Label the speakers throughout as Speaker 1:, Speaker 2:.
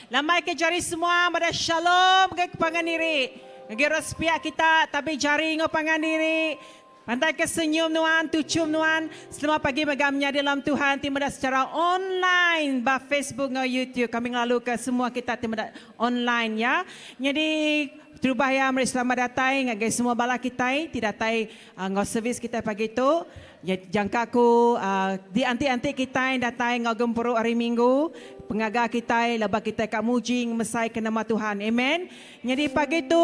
Speaker 1: Lamai ke jari semua madah shalom ngagai ke pangan diri. Ngagai orang sepiak kita tabi jari enggau pangan diri. Pantai ke senyum nuan, tuchum nuan. Selamat pagi mega menyadi dalam Tuhan ti meda secara online ba Facebook enggau YouTube. Kami ngelalu ke semua kita ti meda online ya. Nyadi terubah iya meri selamat datai ngagai semua bala kitai ti datai enggau servis kitai pagi tu. Jangka aku dianti-anti kitai datai enggau gempuru hari Minggu. Pengaga kitai laban kitai ka muji ngemesaika nama Tuhan. Amen. Nyadi pagi tu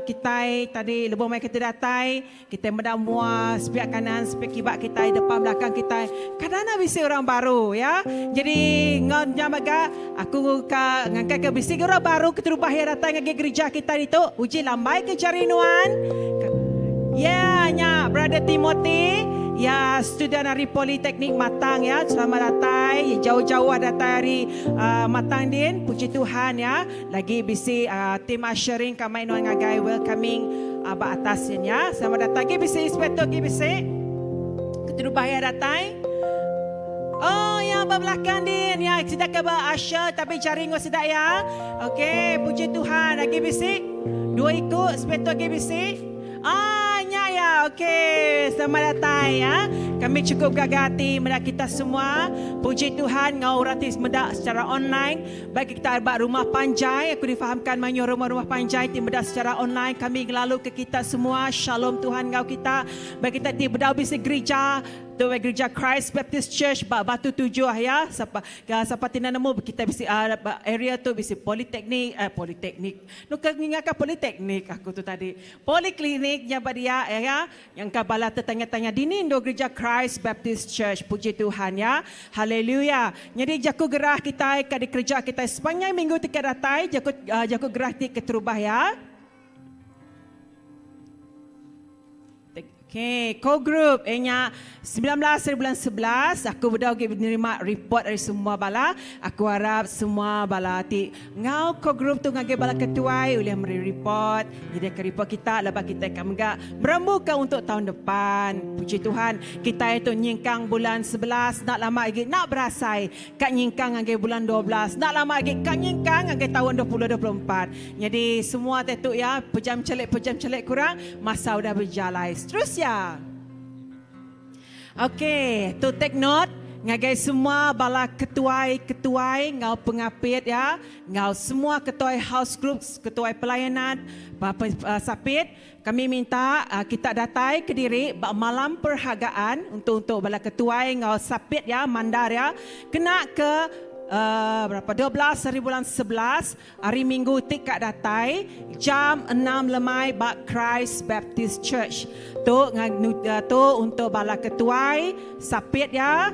Speaker 1: kitai tadi lebuh maya kitai datai, kitai meda mua sepiak kanan sepiak kiba kitai depan belakang kitai kadang bisi orang baru ya. Nyadi enggau nya mega aku ka ngangkaika bisi orang baru keterubah iya datai ngagai gerija kitai ditu. Uji lambaika jari nuan. Ya nya brother Timothy ya student ari Politeknik Matang ya. Selamat datai jauh-jauh datai ari Matang din. Puji Tuhan ya. Lagi bisi team ushering ka mai nuan ngagai welcoming ba atas din ya. Selamat datai. Agi bisi inspector agi bisi. Keterubah iya datai. Oh ya ba belakang din ya sida ke ba usher tapi jari enggau sida ya. Okey puji Tuhan agi bisi dua iku inspector agi bisi. Ah nya ya okey selamat datai ya. Kami cukup gaga ati meda kita semua. Puji Tuhan enggau orang ti meda secara online baik kita ba rumah panjai aku difahamkan mayuh rumah-rumah panjai ti meda secara online kami ngelalu ke kita semua shalom Tuhan enggau kita baik kita ti bedau bisi gerija Tu meh gerija Christ Baptist Church ba Batu Tujuh ya. Sapa sapa ti enda nemu kitai bisi ba area tu bisi politeknik eh politeknik. Nu ke nginga ka politeknik aku tu tadi. Poliklinik nya ba dia ya. Nyangka bala tetanya-tanya dini endur gerija Christ Baptist Church. Puji Tuhan ya. Haleluya. Nyadi jaku gerah kitai ka dikereja kitai sepanjai minggu ti ka datai jaku jaku gerah ti keterubah ya. Okay, core group iya nya 19 hari bulan 11 aku bedau agi nerima report ari semua bala. Aku arap semua bala ti enggau core group tu ngagai bala ketuai ulih meri report, nyediaka report kita laban kitai ka mega merambuka untuk taun depan. Puji Tuhan, kitai tu nyingkang bulan 11 enda lama agi enda berasai ka nyingkang ngagai bulan 12 enda lama agi ka nyingkang ngagai taun 2024. Nyadi semua te tu ya pejam celik pejam celik kurang masa udah bejalai. Seterusnya. Okey, tu take note ngagai semua bala ketuai-ketuai enggau pengapit ya, enggau semua ketuai house groups, ketuai pelayanan, sapit, kami minta kita datai kediri ba malam perhargaan untuk untuk bala ketuai enggau sapit ya, mandar ya, kena ke berapa 12 hari bulan 11 Hari Minggu ti ka datai, jam enam lemai ba Christ Baptist Church. Tu tu untuk bala ketuai, sapit iya,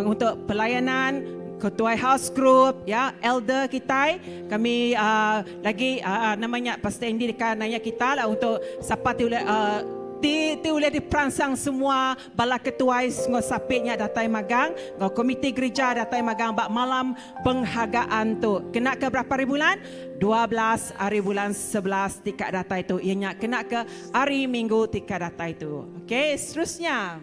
Speaker 1: untuk pelayanan, ketuai house group, ya, elder kitai. Kami uh, lagi uh, nama nya Pastor Andy deka nanya kita lah untuk sapa ti ulih uh, ti ti ulih diperansang semua Bala ketuai enggau sapit nya datai magang, enggau komiti gerija datai magang ba malam penghargaan tu. Kena ke berapa hari bulan? 12 hari bulan 11 ti ka datai tu, iya nya kena ke hari Minggu ti ka datai tu. Okey, seterusnya.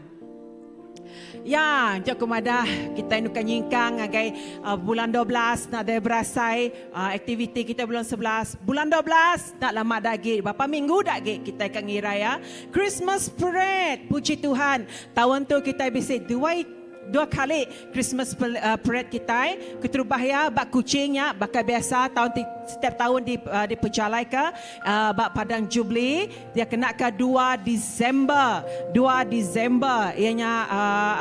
Speaker 1: Ya, jaku madah kitai nuka nyingkang ngagai bulan 12 nadai berasai. Aktiviti kitai bulan 11, bulan 12 enda lama da agi, berapa minggu da agi kitai ka ngira iya Christmas parade. Puji Tuhan, taun tu kitai bisi dua dua kali Christmas parade kitai. Keterubah iya ba Kuching nya baka biasa taun ti setiap taun di dipejalaika ba Padang Jubilee dia kena ka dua Disember. Dua Disember iya nya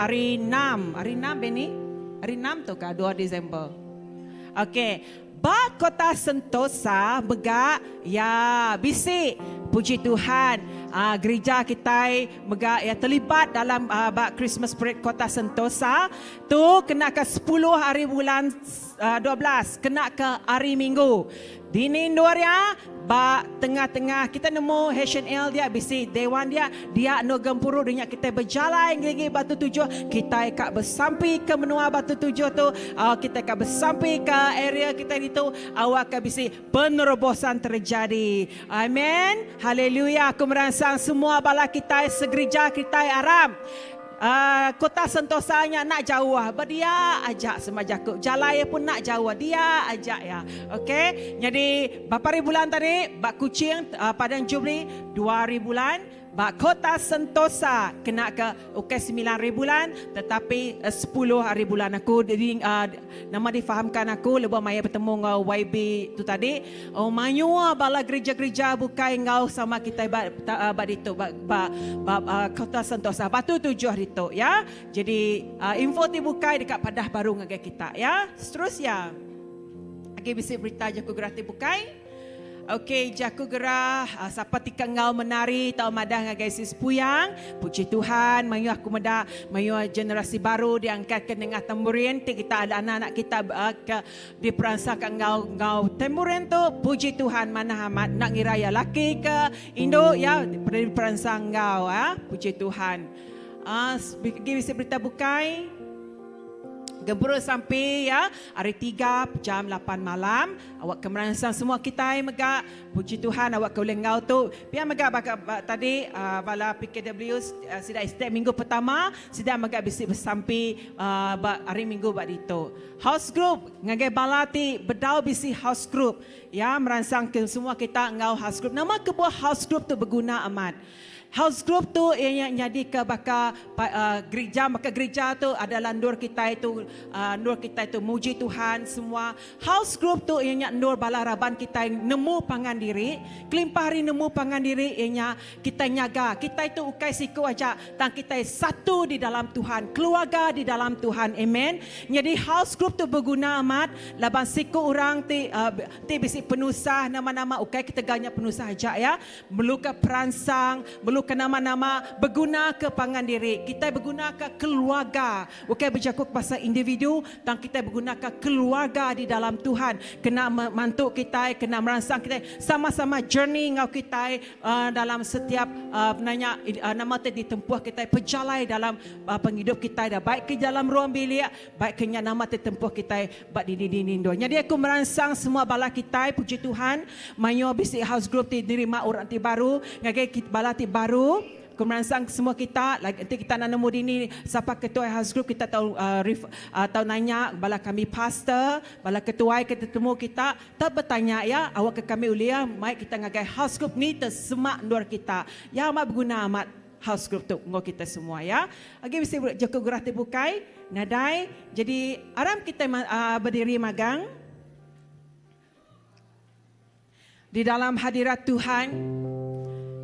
Speaker 1: hari enam, hari enam Benny? Hari enam tu ka dua Disember. Ok, ba Kota Sentosa mega iya bisi. Puji Tuhan, gerija kitai mega iya terlibat dalam ba Christmas Parade Kota Sentosa. Tu kena ke sepuluh hari bulan 12, kena ke hari Minggu. Dini endur iya? Ba tengah-tengah kita nemu HNL dia bisi dewan dia, dia endur gempuru dia nya kitai bejalai ngelingi Batu Tujuh, kitai ka besampi ke menua Batu Tujuh tu, kitai ka besampi ke area kitai ditu awakka bisi penerobosan terjadi. Amen. Haleluya. Aku meransang semua bala kitai segerija kitai aram. Uh, Kota Sentosa nya nak jauh. Ba dia aja sama jaku. Jalai pun nak jauh. Dia aja ya. Okey. Jadi berapa hari bulan tadi? Ba Kuching uh, Padang Jubilee 2 hari bulan. Ba Kota Sentosa kena ke ukai 9 hari bulan tetapi 10 hari bulan aku jadi uh, nama difahamkan aku lebuh maya betemu enggau YB tu tadi oh mayuh bala gereja-gereja bukai enggau sama kitai ba uh, ba ditu ba ba, ba uh, Kota Sentosa batu tujuh ditu ya. Jadi uh, info ti bukai dekat padah baru ngagai kita ya. Seterusnya. Agi bisi berita jaku gerah ti bukai. Okey, jaku gerah, uh, sapa ti ka enggau menari tau madah ngagai sis Puyang. Puji Tuhan, mayuh aku meda mayuh generasi baru diangkat ke nengah tamborin ti kita ada anak-anak kita uh, ke diperansang ka enggau enggau tamborin tu. Puji Tuhan manah amat enda ngira iya laki ke indu ya diperansang enggau ah. Puji Tuhan. Uh, bisi berita bukai. Gempuru sampi ya hari tiga jam 8 malam awak ke meransang semua kitai mega puji Tuhan awak ke ulih enggau tu pia mega baka ba, tadi uh, bala PKW uh, sida setiap minggu pertama sida mega bisi besampi uh, ba hari minggu ba ditu. House group ngagai bala ti bedau bisi house group ya meransang ke semua kita enggau house group. Nama kebuah house group tu beguna amat? House group tu iya nya nyadika baka gerija maka gerija tu adalah endur kitai tu endur kitai tu muji Tuhan semua. House group tu iya nya endur bala raban kitai nemu pangan diri. Kelimpah ari nemu pangan diri iya nya kitai nyaga kitai tu ukai siku aja tang kitai satu di dalam Tuhan, keluarga di dalam Tuhan. Amen. Nyadi house group tu beguna amat laban siku orang ti ti bisi penusah nama-nama ukai ketegal nya penusah aja ya. Meluka peransang, meluka nama-nama, begunaka pangan diri. Kitai begunaka keluarga. Ukai bejaku pasal individu, tang kitai begunaka keluarga di dalam Tuhan. Kena mantu kitai, kena meransang kitai, sama-sama journey enggau kitai dalam setiap nanya nama ti ditempuh kitai, pejalai dalam pengidup kitai dah baik ke dalam ruang bilik, baik ke nya nama ti tempuh kitai ba dini-dini endur. Nyadi aku meransang semua bala kitai, puji Tuhan, mayuh bisi house group ti nerima orang ti baru, ngagai bala ti baru, aku meransang semua kita, lagi enti kita enda nemu dini sapa ketuai house group kita tau uh, ref, uh, tau nanya bala kami pastor, bala ketuai ke tetemu kita, tau betanya ya, awakka kami ulih mai kita ngagai house group ni te semak endur kita. Ya amat beguna amat house group tu enggau kita semua ya. Agi bisi jaku gerah ti bukai? Nadai. Jadi aram kita uh, berdiri magang. Di dalam hadirat Tuhan,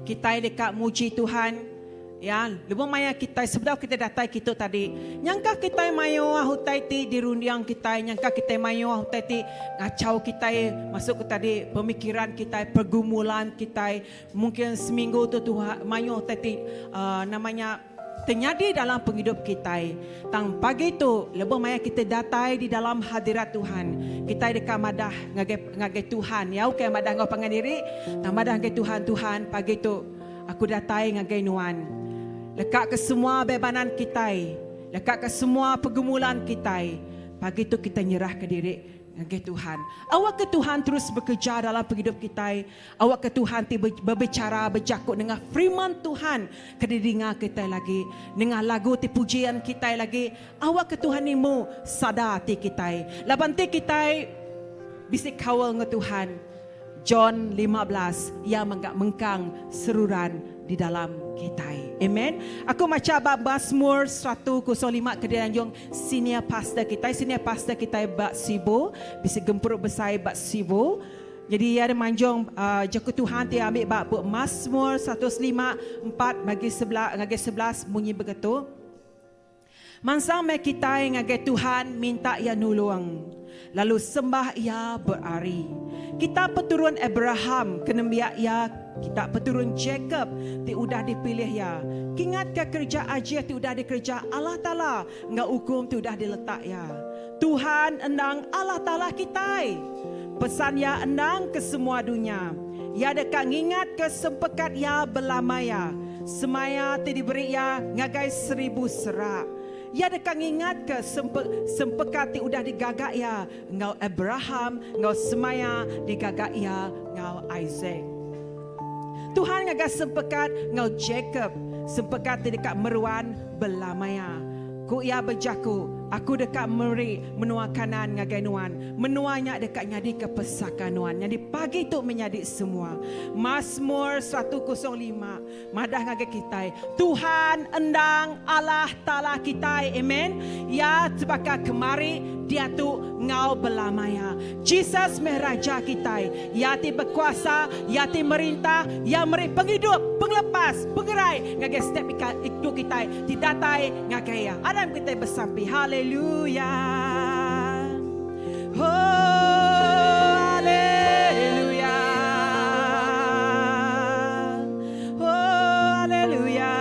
Speaker 1: kita deka muji Tuhan. Ya, lebuh maya kita sebedau kita datai kita tadi, nyangka kita mayuh utai ti dirundiang kita, nyangka kita mayuh utai ti ngacau kita masuk ke tadi pemikiran kita, pergumulan kita, mungkin seminggu tu Tuhan mayuh utai ti uh, namanya terjadi dalam penghidup kita. Tang pagi tu lebuh maya kita datai di dalam hadirat Tuhan, kita deka madah ngagai ngagai Tuhan. Ya, okey madah ngau pangan diri, tang madah ngagai Tuhan, Tuhan pagi tu aku datai ngagai nuan. Lekak ke semua bebanan kita, lekak ke semua pergumulan kita. Pagi tu kita nyerah ke diri ngagai Tuhan. Awak ke Tuhan terus bekerja dalam penghidup kita. Awak ke Tuhan ti berbicara berjakuk dengan firman Tuhan ke didinga kita lagi. Dengan lagu ti pujian kita lagi. Awak ke Tuhan nemu sada ti kita. Laban ti kita bisi kawal dengan Tuhan. John 15 ia menggak mengkang seruran di dalam kita. Amen. Aku maca bab Mazmur 105 ke dianjung senior pastor kita. Senior pastor kita bak Sibu, bisi gempuru besar bak Sibu. Jadi ia ada manjung uh, jaku Tuhan ti ambil bab buku Mazmur 105 4 bagi sebelah ngagai 11 bunyi begitu. Mansang me kita ngagai Tuhan minta ia nulung. Lalu sembah ia berari. Kita peturun Abraham kenembiak ia, kita peturun Jacob ti udah dipilih ia. Kingat ke kerja ajih ti udah dikerja Allah Taala ngau hukum ti udah diletak ia. Tuhan endang Allah Taala kita. Pesan ia endang ke semua dunia. Ia deka ngingat ke sempekat ia belamaya. Semaya ti diberi ia ngagai seribu serak. Ia deka ngingat ke sempe, sempekat ti udah digagak ia ngau Abraham, ngau semaya digagak ia ngau Isaac. Tuhan ngaga sempekat ngau Jacob, sempekat ti dekat meruan. Belamaya. Ku iya bejaku, Aku deka meri menua Kanaan ngagai nuan. Menua nya deka nyadika pesaka nuan. Nyadi pagi tu menyadi semua. Masmur 105 madah ngagai kitai, Tuhan endang Allah Taala kitai. Amen. Iya sebaka kemari, diatu, enggau belamaya. Jesus meh Raja kitai. Iya ti bekuasa, Iya ti merintah, Iya meri pengidup, pengelepas, pengerai ngagai setiap iku kitai ti datai ngagai Iya. Aram kitai besampi. Haleluya. Oh, haleluya. Oh, haleluya.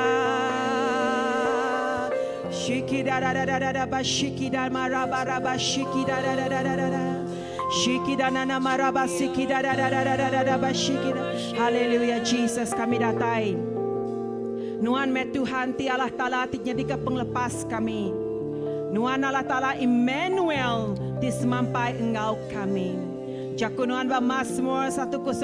Speaker 1: Shiki da da da da da da ba shiki da ma ra ba ra ba shiki da da da da da da da. Shiki da na na ma ra ba siki da da da da da da da da ba shiki da. Haleluya Jesus kami datai. Nuan meh Tuhan ti Allah Taala ti nyadika pengelepas kami. Nuan Allah Taala Immanuel ti semampai enggau kami. Jaku Nuan ba Masmur 105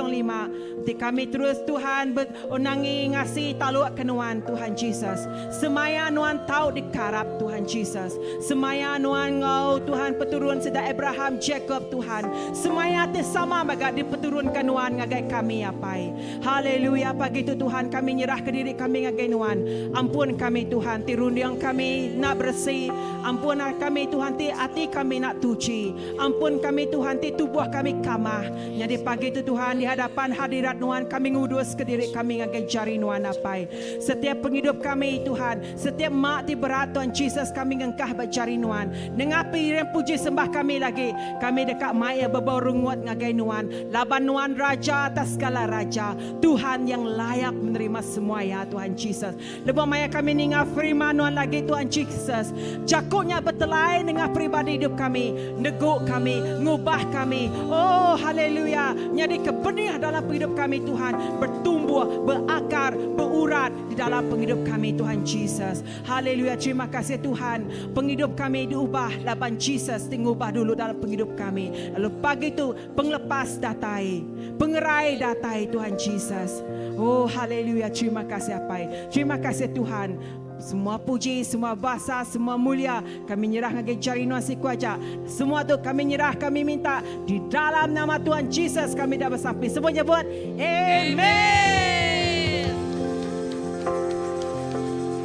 Speaker 1: enti kami terus Tuhan benangi ngasi taluk ke Nuan Tuhan Jesus. Semaya Nuan tau dikarap Tuhan Jesus. Semaya Nuan enggau Tuhan peturun sida Abraham, Jacob Tuhan. Semaya ti sama mega dipeturunka Nuan ngagai kami Apai. Haleluya pagi tu Tuhan kami nyerah ke diri kami ngagai Nuan. Ampun kami Tuhan ti runding kami enda beresi. Ampun kami Tuhan ti ati kami enda tuchi. Ampun kami Tuhan ti tubuh kami kamah. Nyadi pagi tu Tuhan di hadapan hadirat Nuan kami ngudus ke diri kami ngagai jari Nuan Apai. Setiap pengidup kami Tuhan, setiap ma ti berat Tuhan Jesus kami ngengkah ba jari Nuan. Nengah piring puji sembah kami lagi, kami deka mai iya bebau rengut ngagai Nuan. Laban Nuan Raja atas segala raja, Tuhan yang layak menerima semua ya Tuhan Jesus. Lebuh maya kami ninga firman Nuan lagi Tuhan Jesus, jaku nya betelai nengah peribadi idup kami, negu kami, ngubah kami. Oh haleluya, nyadika benih dalam pengidup kami Tuhan, bertumbuh, berakar, beurat di dalam pengidup kami Tuhan Jesus. Haleluya terima kasih Tuhan pengidup kami diubah laban Jesus ti ngubah dulu dalam pengidup kami lalu pagi tu pengelepas datai pengerai datai Tuhan Jesus oh haleluya terima kasih apai terima kasih Tuhan semua puji semua basa semua mulia kami nyerah ngagai jari nuan siku aja semua tu kami nyerah kami minta di dalam nama Tuhan Jesus kami dah besampi semua nyebut amen,
Speaker 2: Amen.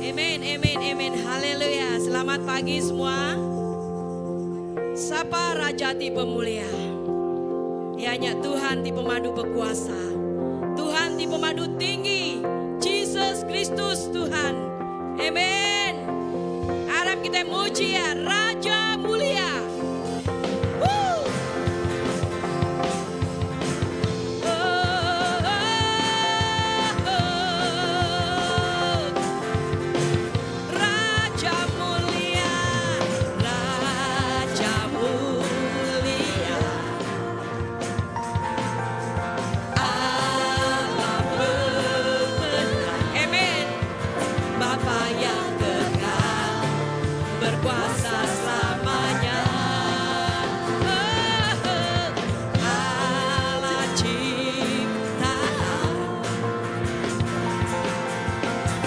Speaker 2: Amen, amen, amen. Haleluya. Selamat pagi semua. Sapa Raja ti pemulia? Ianya Tuhan ti pemadu berkuasa. Tuhan ti pemadu tinggi. Jesus Kristus Tuhan. Amen. Arap kita muji ya Raja mulia. Woo! Oh, oh, oh. Raja mulia, Raja mulia. Allah pemenang. Amen. Bapa yang kekal berkuasa selamanya. Oh, Allah ciptaan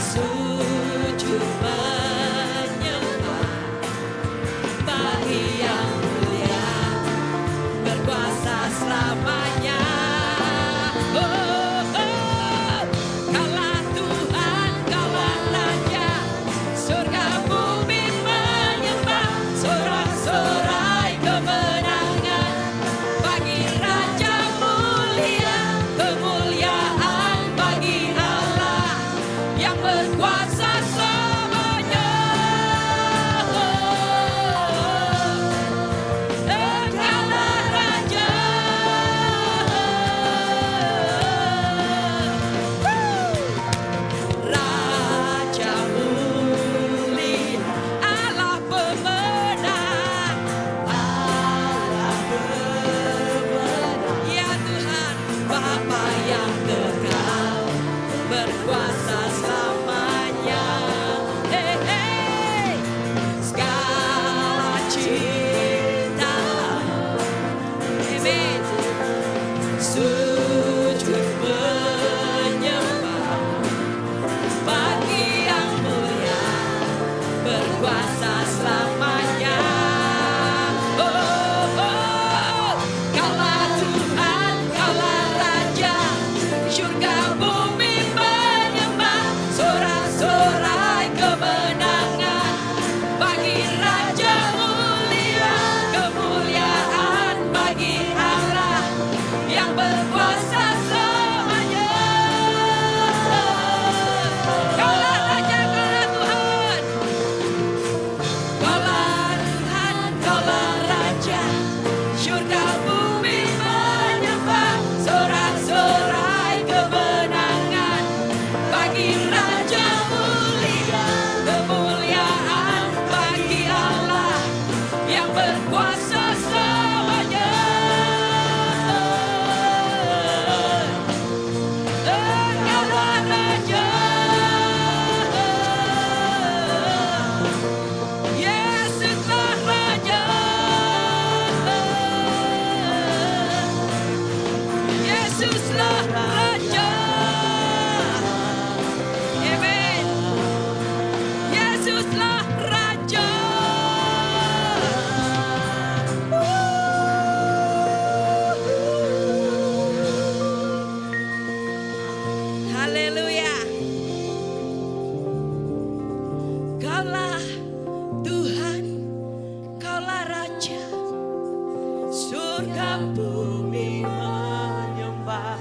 Speaker 2: sujud menyembah bagi yang mulia berkuasa selamanya. Oh, oh, Kaulah Tuhan, kaulah Raja, surga bumi menyembah, sorak-sorai kemenangan bagi Raja mulia, kemuliaan bagi Allah yang berkuasa selamanya. Engkaulah Raja. Raja mulia, Allah pemenang, Allah pemenang. Ya Tuhan, Bapa yang kekal, berkuasa selamanya. Hey, hey. Segala ciptaan, Amen. Sujud menyembah bagi yang mulia.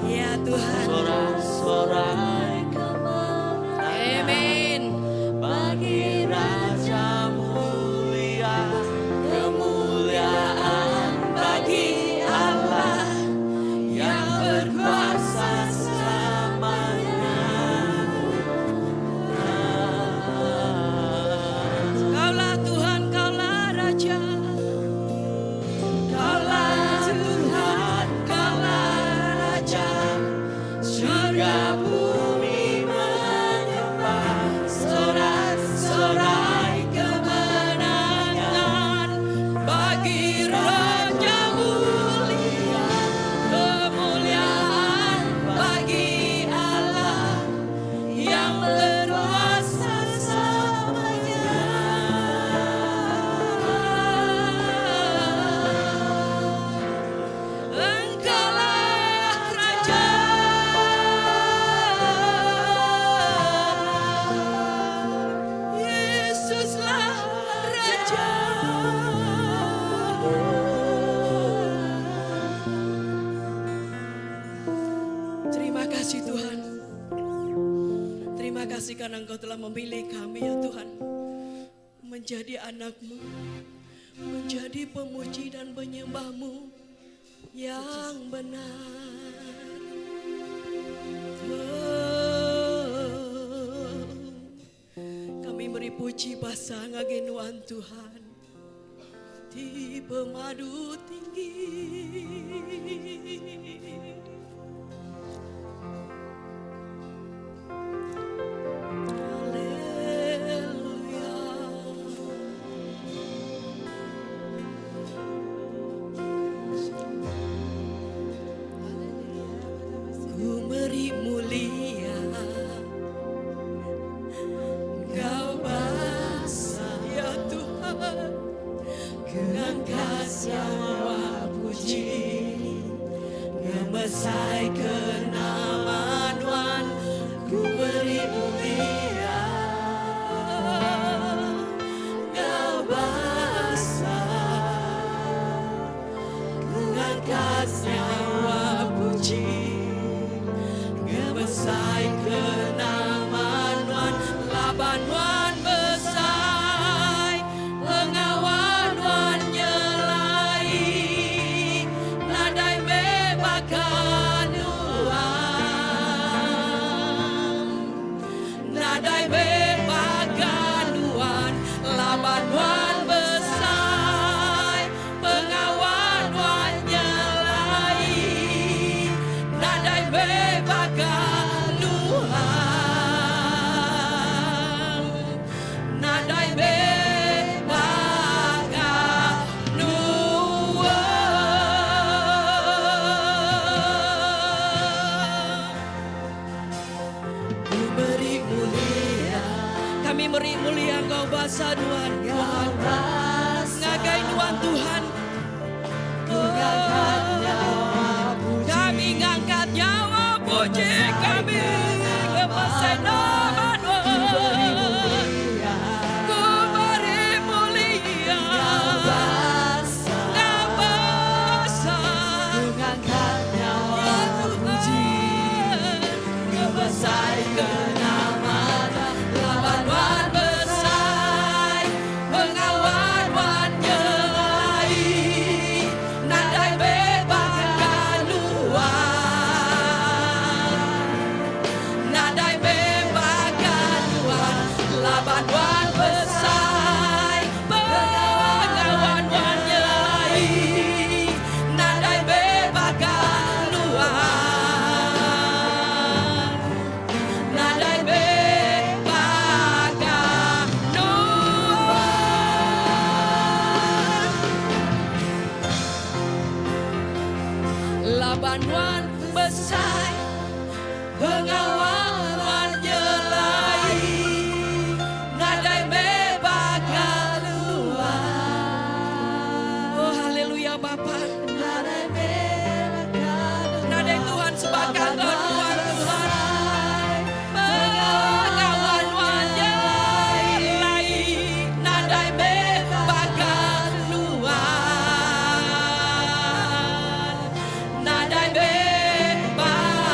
Speaker 2: Ya Tuhan.
Speaker 3: Sorak-sorai kemenangan
Speaker 2: Amen.
Speaker 3: bagi Raja mulia, kemuliaan bagi Allah yang berkuasa selamanya.
Speaker 2: Kaulah Tuhan, kaulah Raja. Kaulah Tuhan, kaulah Raja.
Speaker 3: Surga bumi menyembah, sorak-sorai
Speaker 2: kemenangan bagi Raja mulia, kemuliaan bagi Allah yang berkuasa selamanya. Engkaulah Raja. Yesuslah Raja. Terima kasih Tuhan. Terima kasih karena Engkau telah memilih kami ya Tuhan. Menjadi anakmu. Menjadi pemuji dan penyembahmu yang benar. Oh, kami beri puji basa ngagai nuan Tuhan. Ti pemadu tinggi. Haleluya. Ku beri mulia Kau basa ya Tuhan Ngangkat nyawa puji Ngemesai ke nama Nuan Ku beri mulia Kau basa Ngangkat nyawa puji Ngemesai ke nama Nuan Laban Nuan besai Pengawa Nuan nyelai Nadai baka Nuan Nadai baka Nuan Laban Nuan besai Pengawa Nuan nyelai Nadai baka Nuan Nadai baka Nuan. Ku beri mulia. Kami beri mulia Engkau basa Tuhan Tuhan Ngagai Nuan Tuhan. Kami ngangkat nyawa puji kami ngemesai nama Nuan. Ku beri mulia Ngabasa Ya Tuhan ngemesai ke nama Laban Nuan besai Pengawa Nuan nyelai Nadai baka Nuan Nadai baka Nuan Laban Nuan besai Pengawa Nuan nyelai Nadai baka Nuan Nadai baka Nuan. Laban Nuan besai Pengawa Nuan nyelai Nadai baka Nuan. Oh haleluya Bapa. Nadai Tuhan sebaka Tuhan Tuhan Tuhan Pengawa Nuan nyelai Nadai baka Nuan Nadai baka.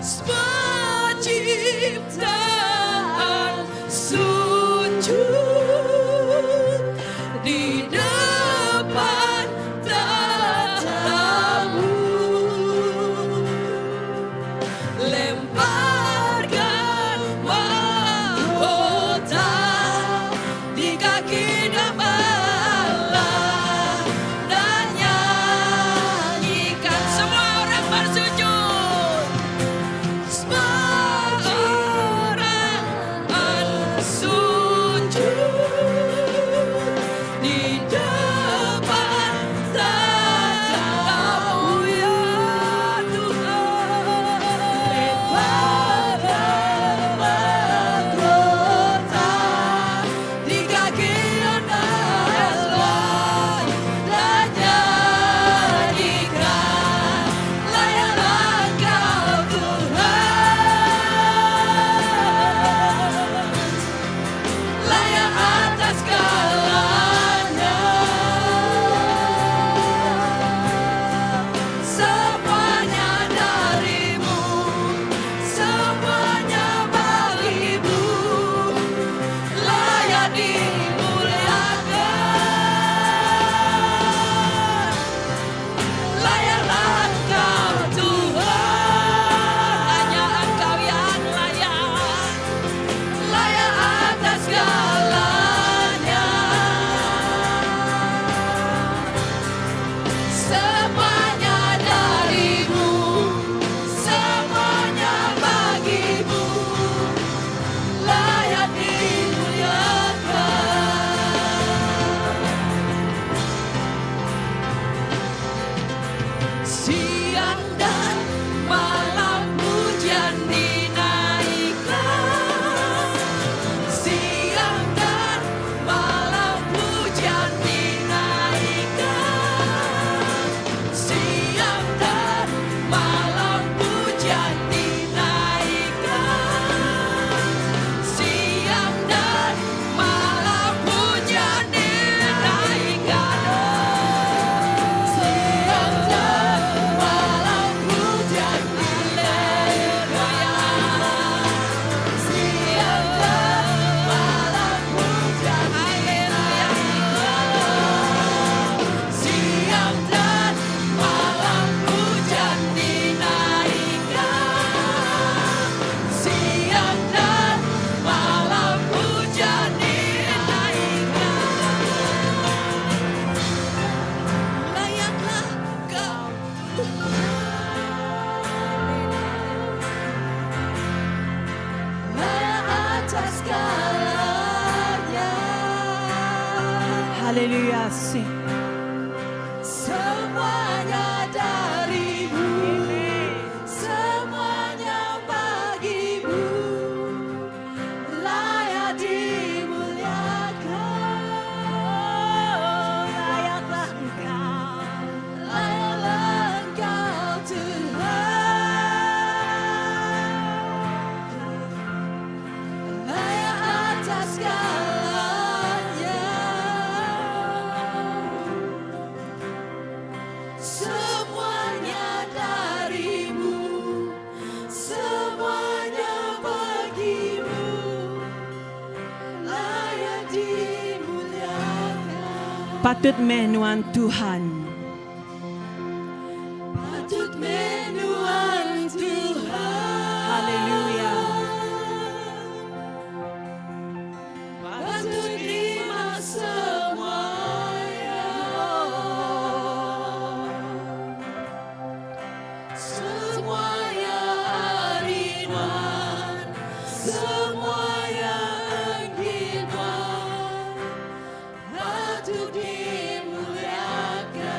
Speaker 2: Semua ciptaan sujud di depan takhtamu. Lemparkan mahkota di kaki domba dan nyanyikan. Semua orang bersujud. Semua orang sujud di depan takhtamu ya Tuhan. Lemparkan mahkota di kaki domba dan nyanyikan layaklah Engkau Tuhan, layak atas segalanya. Semuanya darimu, semuanya bagimu, layak dimuliakan. Layaklah Engkau Tuhan, hanya Engkau yang layak, layak atas segalanya. Semuanya darimu, semuanya bagimu, layak dimuliakan. Siang dan malam pujian dinaikkan. Siang dan malam pujian dinaikkan. Siang dan malam pujian dinaikkan. Siang dan malam pujian dinaikkan. Siang dan malam pujian dinaikkan. Siang dan malam pujian dinaikkan. Siang dan malam pujian dinaikkan. Siang dan malam pujian dinaikkan. Layaklah Kau Tuhan, layak atas segalanya.
Speaker 1: Haleluya. Sing.
Speaker 2: Semuanya darimu, semuanya bagimu, layak dimuliakan.
Speaker 1: Layaklah Engkau.
Speaker 2: Layaklah Engkau Tuhan, layak atas segalanya. Semuanya darimu, semuanya bagimu, layak dimuliakan.
Speaker 1: Patut meh nuan Tuhan.
Speaker 2: Patut meh nuan Tuhan.
Speaker 1: Haleluya.
Speaker 2: Patut terima semuanya. Semuanya ari nuan, semuanya enggi nuan, patut dimuliakan.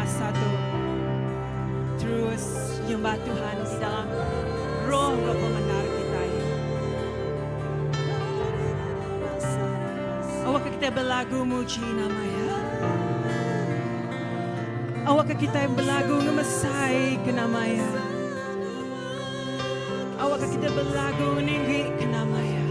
Speaker 1: masa tu terus nyembah Tuhan di dalam roh enggau pemendar kitai. Awakka kitai belagu muji nama Iya. Awakka kitai belagu ngemesai ke nama Iya. Awakka kitai belagu ninggi ke nama Iya.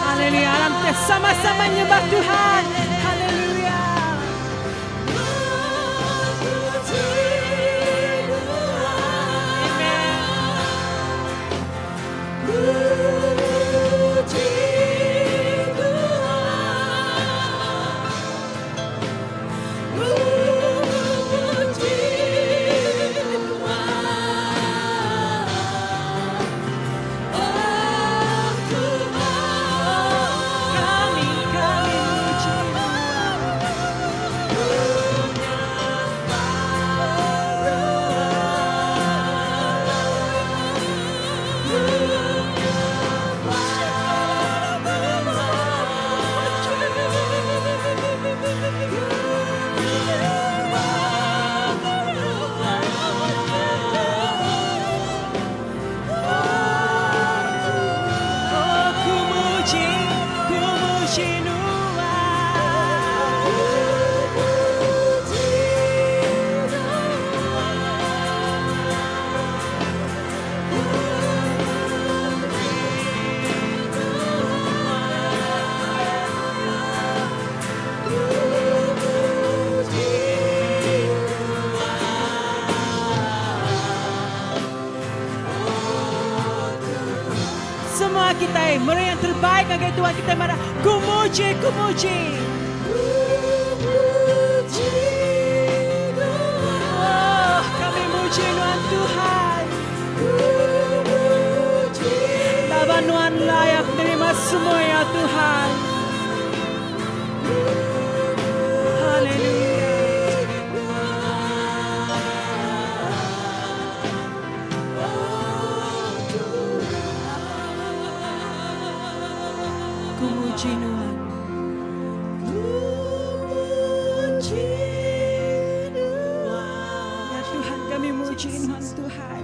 Speaker 1: Haleluya. Alam kita sama-sama nyembah Tuhan. Haleluya. Amen. Kami kami muji Oh, ku muji, ku muji Nuan. Semua kita meri yang terbaik ngagai Tuhan kita madah ku muji, ku muji. Oh, kami muji Nuan Tuhan. Laban Nuan layak terima semua ya Tuhan. Haleluya. Ku muji Nuan. Ya Tuhan kami muji Nuan Tuhan.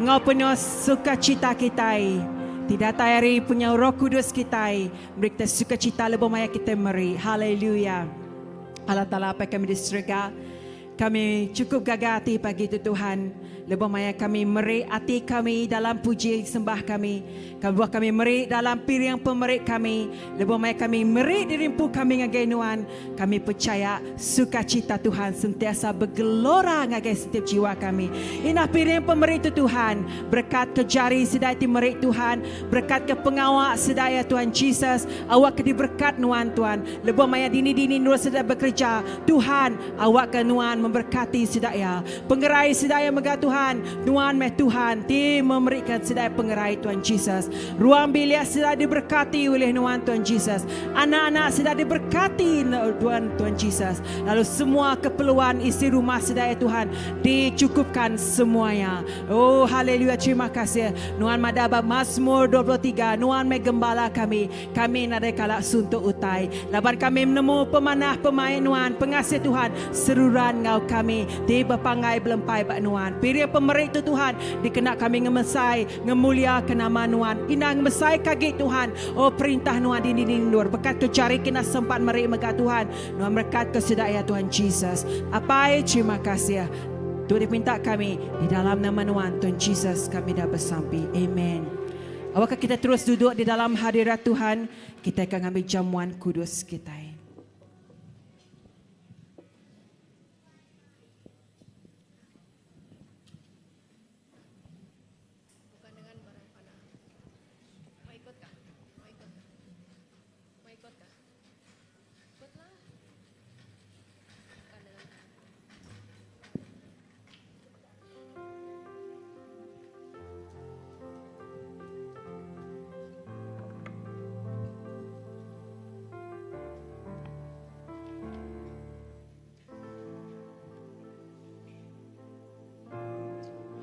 Speaker 1: Enggau penuh sukacita kitai ti datai ari penyau Roh Kudus kitai meri kitai sukacita lebuh maya kitai meri. Haleluya. Allah Taala Apai kami di serega, kami chukup gaga ati pagi tu Tuhan lebuh maya kami meri ati kami dalam puji sembah kami. Kebuah kami meri dalam piring pemeri kami, lebuh maya kami meri diri empu kami ngagai Nuan, kami pechaya sukacita Tuhan sentiasa begelora ngagai setiap jiwa kami. Indah piring pemeri tu Tuhan, berekat ke jari sida ti meri Tuhan, berekat ke pengawa sida iya Tuhan Jesus, awakka diberekat Nuan Tuan. Lebuh maya dini-dini endur sida bekereja, Tuhan, awakka Nuan memberkati sida iya. Pengerai sida iya mega Tuhan, Nuan meh Tuhan ti memerika sida iya pengerai Tuan Jesus. Ruang bilik sida diberkati ulih Nuan Tuan Jesus. Anak-anak sida diberkati Tuan Tuan Jesus. Lalu semua keperluan isi rumah sida iya Tuhan dicukupkan semua iya. Oh haleluya terima kasih. Nuan madah ba Mazmur 23 Nuan meh gembala kami. Kami nadai kala suntuk utai, laban kami menemu pemanah pemaik Nuan, pengasih Tuhan seruran enggau kami ti bepanggai belempai ba Nuan. Piring pemeri tu Tuhan dikena kami ngemesai, ngemuliaka nama Nuan. Indah ngemesaika agi Tuhan, oh perintah Nuan dini-dini endur. Bekat ke jari kena sempat meri mega Tuhan, Nuan merekatka sida iya Tuhan Jesus. Apai terima kasih. Tu dipinta kami di dalam nama Nuan Tuhan Jesus kami dah besampi. Amen. Awakka kita terus duduk di dalam hadirat Tuhan, kitai ka ngambi jamuan kudus kitai.
Speaker 2: Bukan dengan barang panah. Mau ikut kah? Mau ikut kah? Mau ikut kah? Ikutlah. Bukan dengan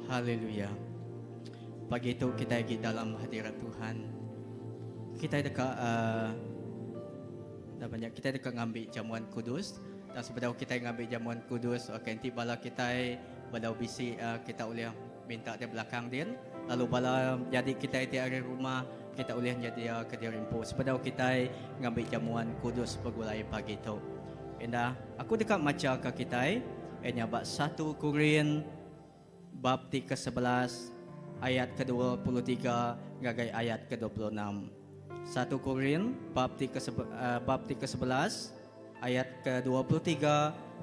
Speaker 4: Haleluya. Pagi tu kita lagi dalam hadirat Tuhan. Kita deka uh, dah banyak kita deka ngambil jamuan kudus. Dan sebedau kita ngambil jamuan kudus, okay, nanti bala kita bedau bisi uh, kita boleh minta di belakang din. Lalu bala jadi kita ti ari rumah kita boleh nyedia ke diri empu. Sebedau kita ngambil jamuan kudus begulai pagi tu. Indah, aku deka macha ke kita ianya ba 1 Korin bab ti ke-11 ayat ke-23 ngagai ayat ke-26. 1 Korin bab ti ke bab ti ke-11 ayat ke-23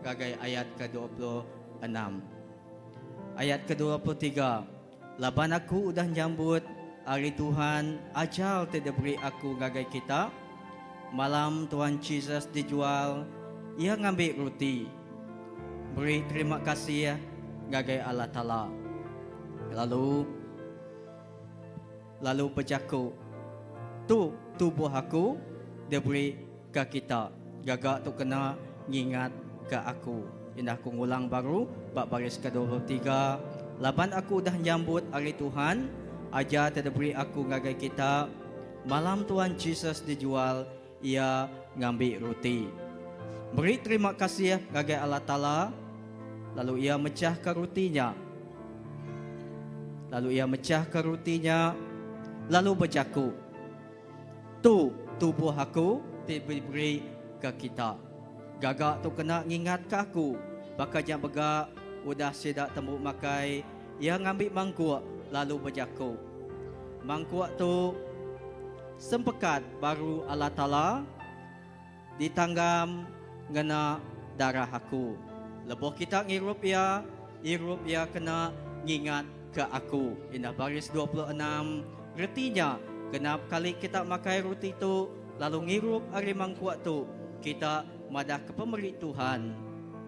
Speaker 4: ngagai ayat ke-26. Ayat ke-23, Laban aku udah nyambut ari Tuhan ajar ti diberi aku ngagai kita, malam Tuhan Jesus dijual, iya ngambi ruti, meri terima kasih ngagai Allah Taala, lalu lalu bejaku, Tu tubuh aku diberi ke kita. Gaga tu kena ngingat ke aku. Indah aku ngulang baru ba baris ke 23, Laban aku udah nyambut ari Tuhan ajar ti diberi aku ngagai kita, malam Tuhan Jesus dijual, iya ngambi ruti. Meri terima kasih ngagai Allah Taala, lalu iya mechahka ruti nya. Lalu iya mechahka ruti nya, lalu bejaku, Tu tubuh aku ti diberi ke kita. Gaga tu kena ngingatka aku. Baka nya mega udah sida tembu makai, iya ngambi mangkuk lalu bejaku, Mangkuk tu sempekat baru Allah Taala ditanggam ngena darah aku. Lebuh kita ngirup iya, irup iya kena ngingatka aku. Indah baris 26, reti nya, genap kali kita makai ruti tu lalu ngirup ari mangkuk tu, kita madahka pemeri Tuhan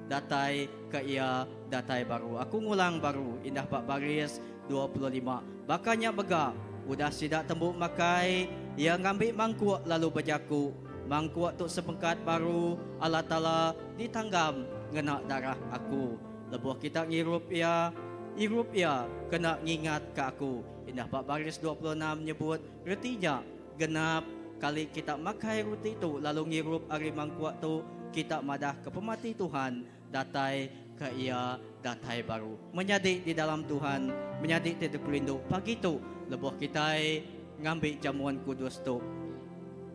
Speaker 4: datai ke iya datai baru. Aku ngulang baru, indah ba baris 25. Baka nya mega, udah sida tembu makai, iya ngambi mangkuk lalu bejaku, Mangkuk tu sepengkat baru Allah Taala ditanggam ngena darah aku. Lebuh kita ngirup iya, irup iya kena ngingatka aku. Indah ba baris 26 nyebut reti nya, genap kali kita makai ruti tu lalu ngirup ari mangkuk tu, kita madahka pemati Tuhan datai. ke iya datai baru. Menyadi di dalam Tuhan, menyadi ti dikerindu, pagi tu lebuh kitai ngambi jamuan kudus tu,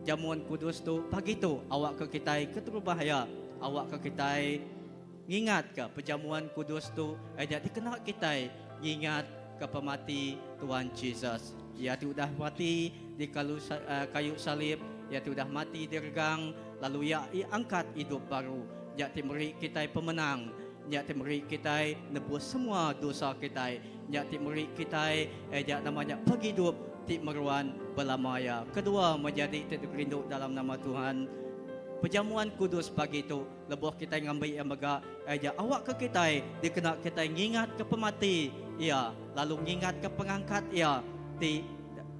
Speaker 4: jamuan kudus tu pagi tu awakka kitai keterubah iya, awakka kitai ngingatka pejamuan kudus tu iya nya dikena kitai ngingatka pemati Tuhan Jesus. Iya ti udah mati di kalu kayu salib, iya ti udah mati diregang lalu iya angkat idup baru. Nya ti meri kitai pemenang, nya ti meri kitai nebus semua dosa kitai, nya ti meri kitai iya nya nama nya pengidup ti meruan belama iya. Kedua, menyadi ti dikerindu dalam nama Tuhan, pejamuan kudus pagi tu Lebuh kitai ngambi iya mega, iya awakka kitai dikena kitai ngingatka pemati iya lalu ngingatka pengangkat iya ti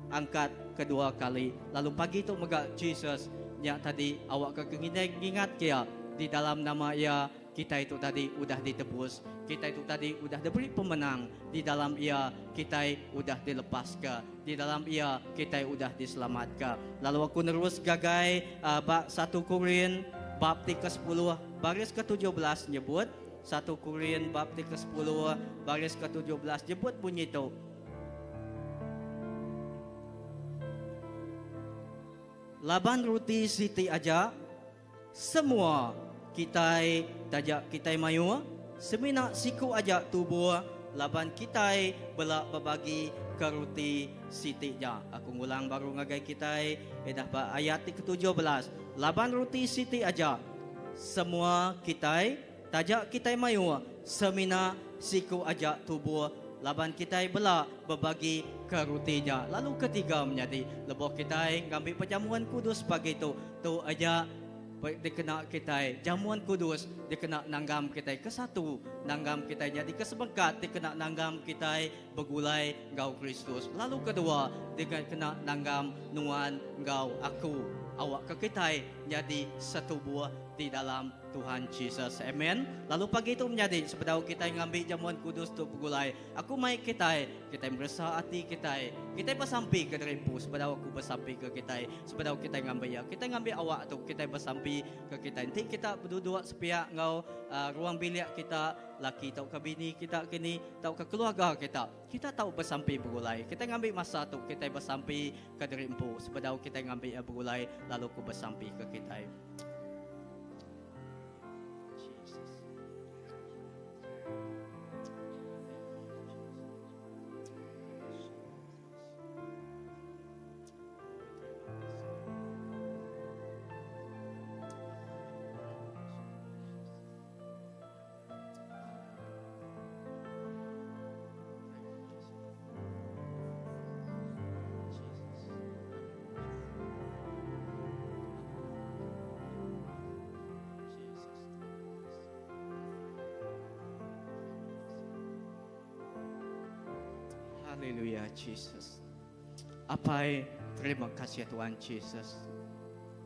Speaker 4: angkat kedua kali. Lalu pagi tu mega Jesus nya tadi awakka ke ngingai ngingatka iya di dalam nama iya kitai tu tadi udah ditebus, kitai tu tadi udah diberi pemenang, di dalam iya kitai udah dilepaska, di dalam iya kitai udah diselamatka. Lalu aku nerus gagai ba satu Korin bab ti kesepuluh baris ke-17 nyebut, satu Korin bab ti kesepuluh baris ke-17 nyebut munyi tu. Laban ruti siti aja, semua kitai taja kitai mayuh, semina siku aja tubuh laban kitai bela bebagi ke ruti siti nya. Aku ngulang baru ngagai kitai dah ba ayat ti ke-17, laban ruti siti aja, semua kitai taja kitai mayuh, semina siku aja tubuh laban kitai bela bebagi ke ruti nya. Lalu ketiga menyadi, lebuh kitai ngambi perjamuan kudus pagi tu, tu aja dikena kitai jamuan kudus dikena nanggam kitai ke satu, nanggam kitai nyadi ke sebengkat dikena nanggam kitai begulai enggau Kristus. Lalu kedua, dikena nanggam nuan enggau aku awakka kitai nyadi setubuh di dalam Tuhan Jesus. Amen. Lalu pagi tu menyadi sebedau kitai ngambi jamuan kudus tu begulai, aku mai kitai, kitai meresa ati kitai. Kitai besampi ke diri empu sebedau aku besampi ke kitai, sebedau kitai ngambi iya. Kitai ngambi awak tu kitai besampi ke kitai. Enti kita beduduk sepiak enggau uh, ruang bilik kita, laki tauka bini kita kini, tauka keluarga kita, kita tau besampi begulai. Kitai ngambi masa tu kitai besampi ke diri empu sebedau kitai ngambi iya begulai lalu aku besampi ke kitai. Jesus. Haleluya Jesus. Apai, terima kasih Tuhan Jesus.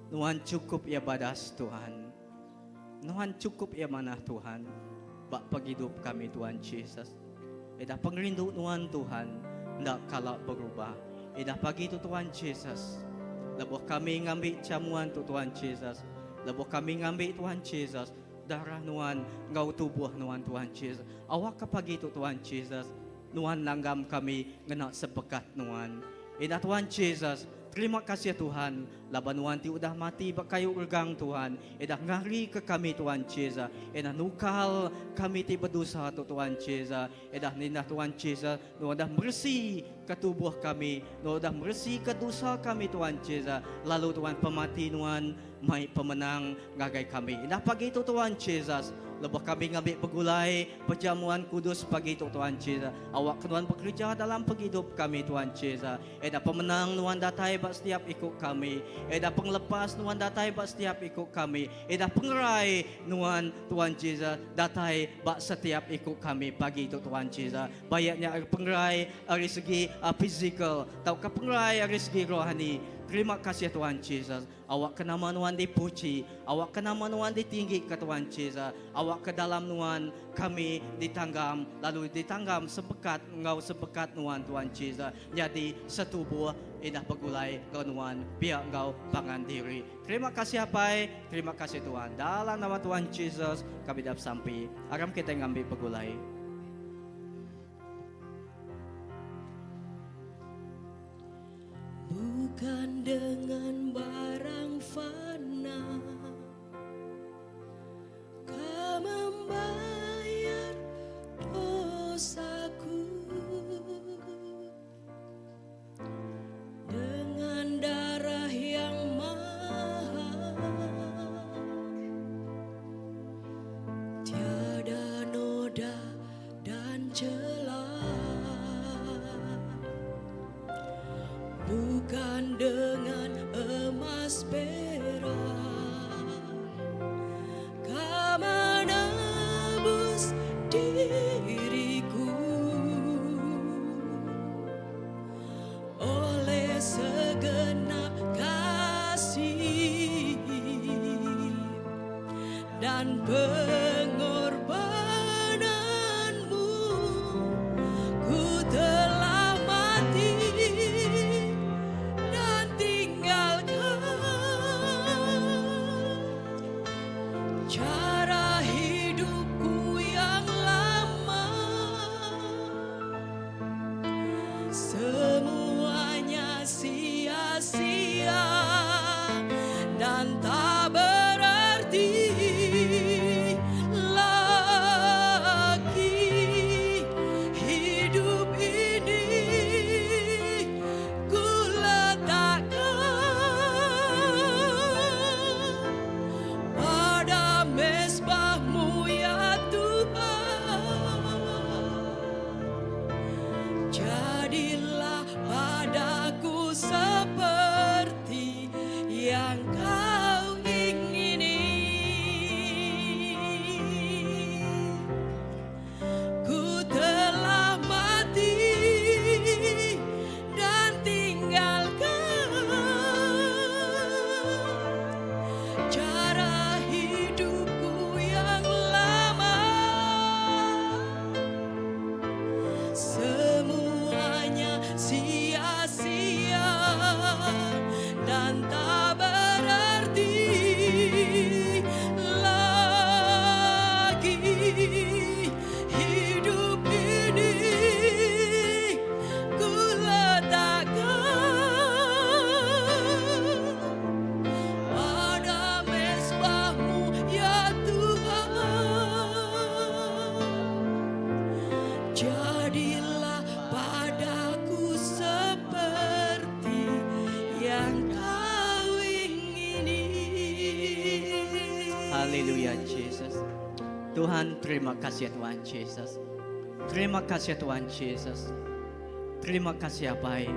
Speaker 4: Nuan cukup ya badas Tuhan. Nuan cukup ya manah Tuhan. Ba pengidup kami Tuhan Jesus. Eda pengerindu nuan Tuhan enda kala berubah. Eda pagi tu Tuhan Jesus. Lebuh kami ngambi jamuan tu Tuhan Jesus. Lebuh kami ngambi Tuhan Jesus darah nuan enggau tubuh nuan Tuhan Jesus. Awakka pagi tu Tuhan Jesus nuan nanggam kami ngena sepekat nuan. Eda Tuhan Jesus Terima kasih Tuhan laban nuan ti udah mati ba kayu regang Tuhan eda ngari ke kami Tuhan Jesus eda nukal kami ti bedosa tu Tuhan Jesus eda nindah Tuhan Jesus nuan udah meresi ke tubuh kami nuan udah meresi ke dosa kami Tuhan Jesus lalu Tuhan pemati nuan mai pemenang ngagai kami indah pagi tu Tuhan Jesus lebuh kami ngambi begulai perjamuan kudus pagi tu Tuhan Jesus awak ke nuan bekerja dalam pengidup kami Tuhan Jesus Eda pemenang nuan datai ba setiap iku kami. Eda pengelepas nuan datai ba setiap iku kami. Eda pengerai nuan Tuan Jesus datai ba setiap iku kami pagi tu Tuan Jesus. Baik nya ari pengerai ari segi physical tauka pengerai ari segi rohani. Terima kasih Tuan Jesus. Awakka nama Nuan dipuji, awakka nama Nuan ditinggika Tuan Jesus, awakka dalam Nuan kami ditanggam lalu ditanggam sempekat enggau sempekat Nuan Tuan Jesus nyadi setubuh. indah begulai enggau nuan pia enggau pangan diri. Terima kasih Apai, terima kasih Tuhan. Dalam nama Tuhan Jesus kami dah besampi. Aram kitai ngambi begulai.
Speaker 2: Bukan dengan barang fana Kau membayar dosaku Dengan darah yang mahal Tiada noda dan celah Bukan dengan emas perak Kau menebus diriku Oleh segenap kasih dan pengorbananmu Ku telah mati dan tinggalkan Cara hidupku yang lama Semuanya sia-sia dan tak berarti lagi hidup ini ku letakkan pada mesbahmu ya Tuhan. Jadilah padaku seperti yang kau ingini. Ku telah mati dan tinggalkan cara hidupku yang lama. Semuanya sia-sia dan tak berarti lagi hidup ini ku letakkan pada mesbahmu ya Tuhan. Jadilah padaku seperti yang kau ingini.
Speaker 4: Haleluya Jesus. Tuhan terima kasih Tuhan Jesus. Terima kasih Tuhan Jesus. Terima kasih Apai.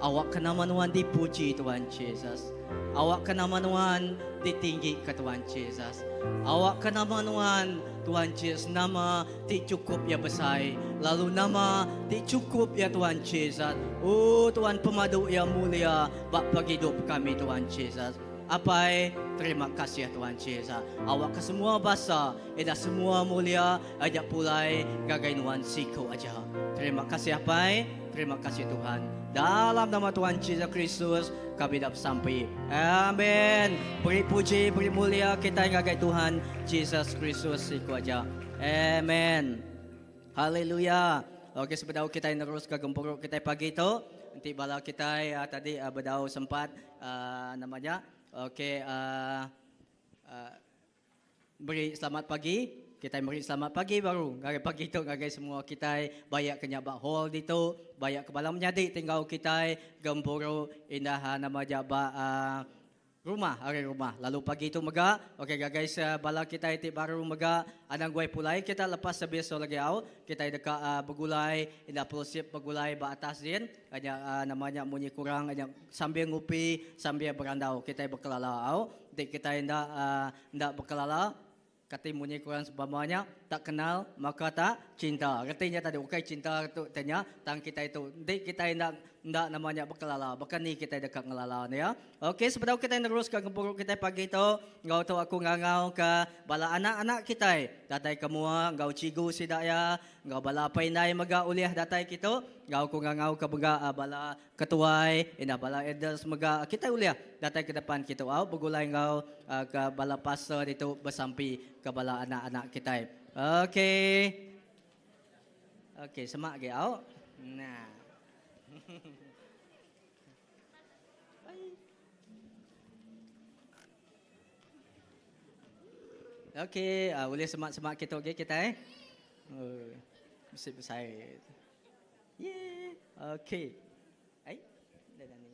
Speaker 4: Awak ke nama Nuan dipuji Tuhan Jesus. Awak ke nama Nuan ditinggi ke Tuhan Jesus. Awak ke nama Nuan Tuhan Jesus nama ti cukup ya besai lalu nama ti cukup ya Tuhan Jesus. Oh Tuhan pemadu ya mulia ba pengidup kami Tuhan Jesus. Apai, terima kasih Tuhan Jesus. Awak ke semua basa, eda semua mulia aja pulai ngagai nuan siku aja. Terima kasih Apai, terima kasih Tuhan. Dalam nama Tuhan Jesus Kristus, kami dah sampai. Amin. Beri puji, beri mulia kita ngagai Tuhan Jesus Kristus siku aja. Amen. Haleluya. Okey sebedau kitai nerus ke gempuru kitai pagi tu, enti bala kitai uh, tadi uh, bedau sempat uh, nama nya. Okey uh, uh, beri selamat pagi. Kitai meri selamat pagi baru ngagai pagi tu ngagai semua kitai bayak ke nya ba hall ditu, bayak ke bala menyadi ti enggau kitai gempuru indah uh, nama ja ba uh, Rumah ari rumah. Lalu pagi tu mega, ok gagai bala kitai ti baru mega anang guai pulai kita lepas servis tu lagi au, kitai deka begulai indah fellowship begulai ba atas din nya nama nya munyi kurang nya sambil ngupi sambil berandau kitai bekelala au. Enti kitai enda enda bekelala kati munyi kurang sempama nya. Tak kenal maka tak cinta. Reti nya tadi ukai cinta tu te nya tang kitai tu enti kitai enda enda nama nya bekelala baka ni kitai deka ngelala ne ya. Okey sebedau kitai neruska gempuru kitai pagi tu enggau tu aku ngangau ka bala anak-anak kitai datai ke mua enggau cikgu sida iya enggau bala apai indai mega ulih datai kitu enggau aku ngangau ka mega bala Ketuai, indah bala elders mega kitai ulih datai ke depan kitu au begulai enggau ke bala pastor ditu besampi ke bala anak-anak kitai. Okey. Okey, semak agi au. Nah. Okey, uh, ulih semak-semak kitu agi kitai. Uh, bisi besai. Yeay. Okay. Ai, dah dah ni.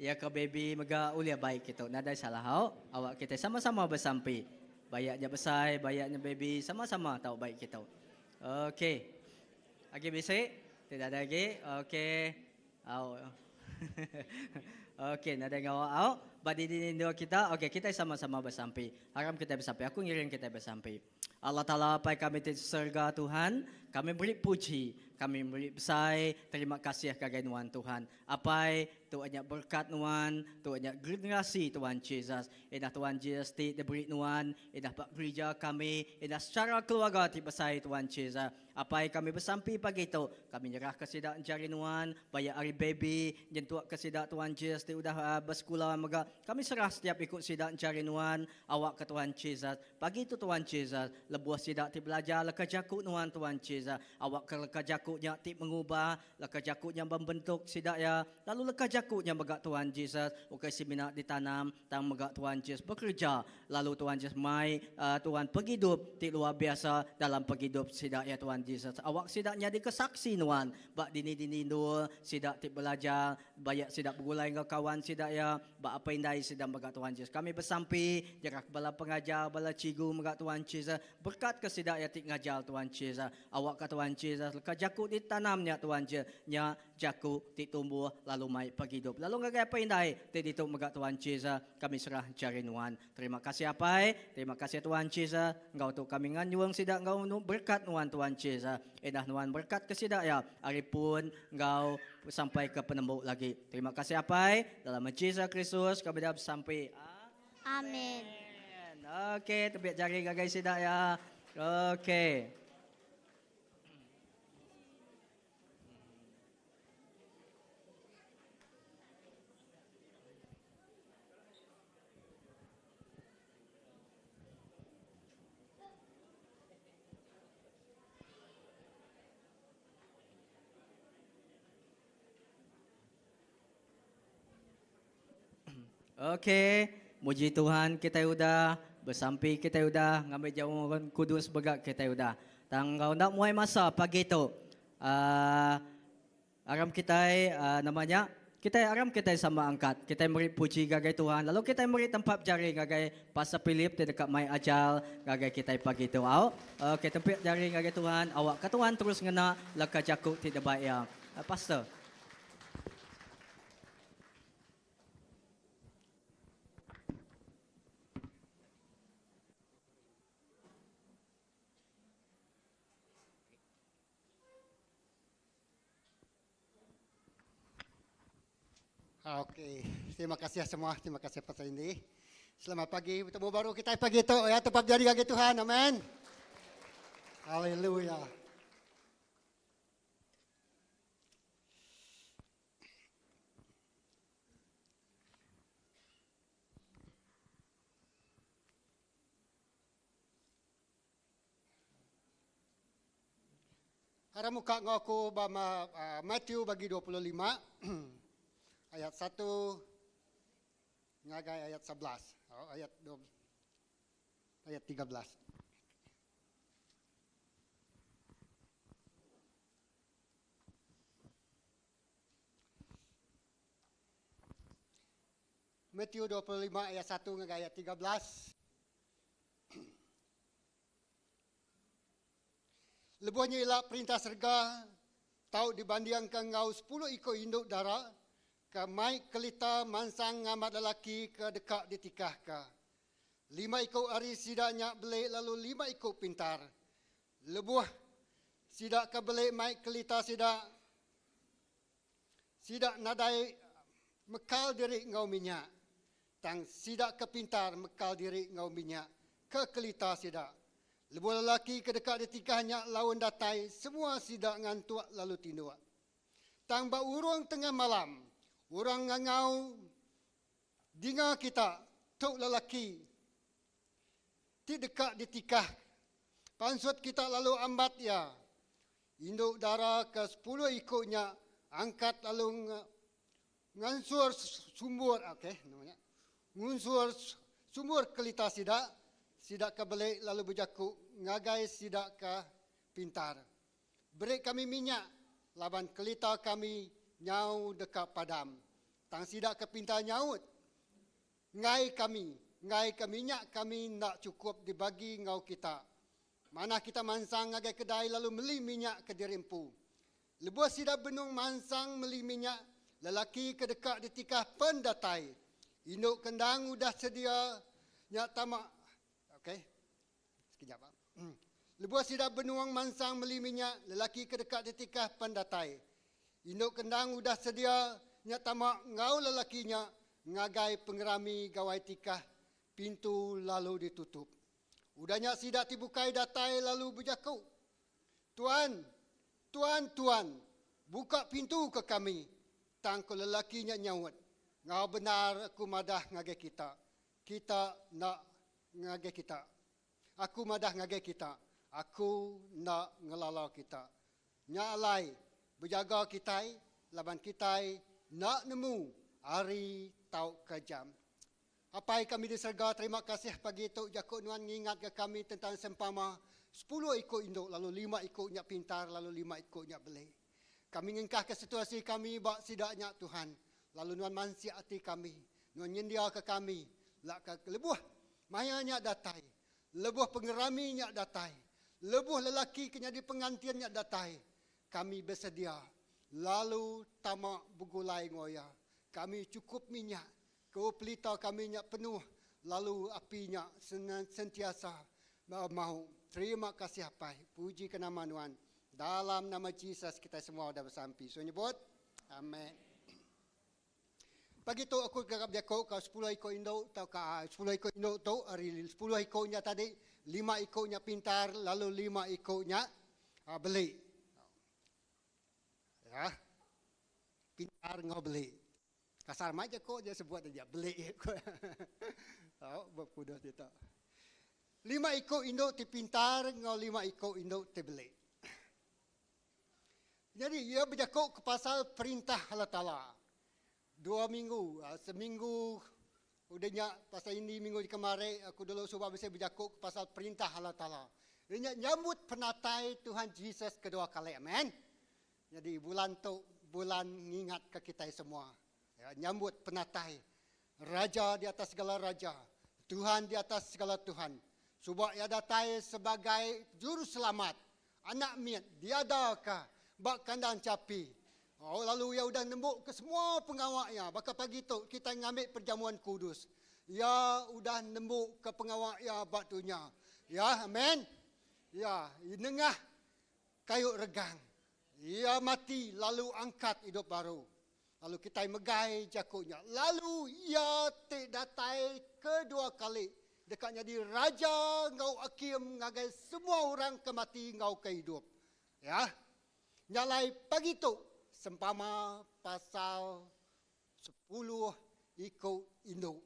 Speaker 4: Ya ke baby mega ulih baik kita. Nadai salah au. Awak kita sama-sama bersampi. Bayaknya besai, bayaknya baby sama-sama tau baik kita. Okey. Agi bisi? Tidak ada lagi. Okey. Au. Okey, nadai ngawa au. Ba dini endur kita. Okey, kita sama-sama bersampi. Haram kita bersampi. Aku ngiring kita bersampi. Allah Taala Apai kami ti serega Tuhan, kami meri puji, kami meri besai terima kasih ngagai nuan Tuhan. Apai, tu nya berkat nuan, tu nya generasi Tuhan Jesus. Indah Tuhan Jesus ti diberi nuan, indah ba gerija kami, indah secara keluarga ti besai Tuhan Jesus. Apai kami besampi pagi tu, kami nyerahka sida jari nuan, baya ari baby nyentukka sida Tuhan Jesus ti udah besekula mega. Kami serah setiap iku sida jari nuan, awakka Tuhan Jesus Pagi tu Tuan Jesus, lebuh sida ti belajar leka jaku nuan Tuan Jesus, awakka leka jaku nya ti mengubah, leka jaku nya membentuk sida iya, lalu leka jaku nya mega Tuan Jesus ukai semina ditanam tang mega Tuan Jesus bekereja lalu Tuan Jesus mai Tuan pengidup ti luar biasa dalam pengidup sida iya Tuan Jesus. Awak sida nyadika saksi nuan ba dini-dini endur sida ti belajar, bayak sida begulai enggau kawan sida iya. Ba apai indai sida mega Tuhan Jesus. Kami besampi jaga bala pengajar, bala cikgu mega Tuhan Jesus. Berkat ke sida iya ti ngajar Tuhan Jesus. Awak ka Tuhan Jesus leka jaku ditanam nya Tuhan Jesus. Nya jaku ti tumbuh lalu mai pengidup. Lalu ngagai apai indai ti ditu mega Tuhan Jesus kami serah jari nuan. Terima kasih apai, terima kasih Tuhan Jesus. Enggau tu kami nganjung sida enggau berkat nuan Tuhan Jesus. Indah nuan berkat ke sida iya ari pun enggau sampai ke penembu lagi. Terima kasih Apai, dalam Jesus Kristus kami dah besampi.
Speaker 5: Amin.
Speaker 4: Okey, tepik jari ngagai sida ya. Okey. Okey, muji Tuhan kitai udah besampi kitai udah ngambi jamuan kudus mega kitai udah. Tang enggau enda muai masa pagi tu. Uh, Aram kitai nama nya, kitai aram kitai sama angkat, kitai meri puji ngagai Tuhan lalu kitai meri tempap jari ngagai Pastor Philip ti deka mai ajar ngagai kitai pagi tu au. Ok tempik jari ngagai Tuhan awakka Tuhan terus ngena leka jaku ti debai iya. Pastor.
Speaker 6: Okey, terima kasih semua. Terima kasih Pastor Indi. Selamat pagi, bertemu baru kita pagi tu ya. Tetap jadi bagi Tuhan. Amin. Haleluya. Aram muka enggau aku ba Matthew bagi 25 ayat 1 ngagai ayat 11 ayat 2 ayat 13. Matthew 25 ayat 1 ngagai ayat 13. Lebuh nya ila Perintah Serega tau dibandingka enggau sepuluh iku indu dara ke mai kelita mansang ngamat lelaki ke deka ditikahka. Lima iku ari sida nya beli lalu lima iku pintar. Lebuh sida ke beli mai kelita sida, sida nadai mekal diri enggau minyak. Tang sida ke pintar mekal diri enggau minyak ke kelita sida. Lebuh lelaki ke deka ditikah nya laun datai, semua sida ngantuk lalu tinduk. Tang ba urung tengah malam, orang ngangau, Dinga kita, tu lelaki ti deka ditikah. Pansut kita lalu ambat iya. Indu dara ke sepuluh iku nya angkat lalu ngansur sumbur, okay, nama nya, ngunsur sumbur kelita sida, sida ke beli lalu bejaku ngagai sida ke pintar. Beri kami minyak, laban kelita kami nyau deka padam. Tang sida ke pintar nyaut, Enggai kami, enggai ke minyak kami enda chukup dibagi enggau kita. Manah kita mansang ngagai kedai lalu meli minyak ke diri empu. Lebuh sida benung mansang meli minyak, lelaki ke deka ditikah pen datai. Indu ke endang udah sedia nya tama. Okay. Sekejap. Lebuh sida benuang mansang meli minyak, lelaki ke deka ditikah pan datai. Indu ke endang udah sedia nya tama enggau lelaki nya ngagai pengerami gawai tikah, pintu lalu ditutup. Udah nya sida ti bukai datai lalu bejaku, Tuan, tuan, tuan, buka pintu ke kami! Tang ku lelaki nya nyaut, Enggau bendar aku madah ngagai kita, kita enda ngagai kita. Aku madah ngagai kita, aku enda ngelala kita. Nya alai, bejaga kitai laban kitai enda nemu hari tauka jam. Apai kami di serega, terima kasih pagi tu jaku nuan ngingatka kami tentang sempama sepuluh iku indu lalu lima iku nya pintar lalu lima iku nya beli. Kami ngengkahka situasi kami ba sida nya Tuhan, lalu nuan mansik ati kami, nuan nyendiaka kami laka lebuh Maya nya datai, lebuh pengerami nya datai, lebuh lelaki ke nyadi pengantin nya datai, kami besedia lalu tama begulai enggau iya. Kami chukup minyak, ke pelita kami nya penuh lalu api nya sentiasa mau. Terima kasih Apai, pujika nama Nuan. Dalam nama Jesus kitai semua udah besampi. So nyebut, Amen. Pagi tu aku deka bejaku ka sepuluh iku indu tauka sepuluh iku indu tu ari sepuluh iku nya tadi lima iku nya pintar lalu lima iku nya beli. Ya. Pintar enggau beli. Kasar mai jaku dia sebut dia beli. Tau bup kudus ditu. Lima iku indu ti pintar enggau lima iku indu ti beli. Nyadi iya bejaku ke pasal perintah Allah Taala. Dua minggu, seminggu udah nya pasal ini minggu kemari aku dulu suba bisi bejaku ke pasal perintah Allah Taala. Iya nya nyambut penatai Tuhan Jesus kedua kali. Amen. Nyadi bulan tu bulan ngingatka kitai semua. Ya, nyambut penatai Raja di atas segala raja, Tuhan di atas segala Tuhan. Suba iya datai sebagai Juruselamat Anak mit diadaka ba kandang chapi. Oh, lalu iya udah nembuka semua pengawa iya. Baka pagi tu kitai ngambi perjamuan kudus. Iya udah nembuka pengawa iya ba dunya. Ya, amen. Ya, nengah kayu regang. Iya mati lalu angkat idup baru. Lalu kitai megai jaku nya. Lalu iya ti datai kedua kali deka nyadi raja enggau akim ngagai semua orang ke mati enggau ke idup. Ya. Nya alai pagi tu sempama pasal sepuluh iku indu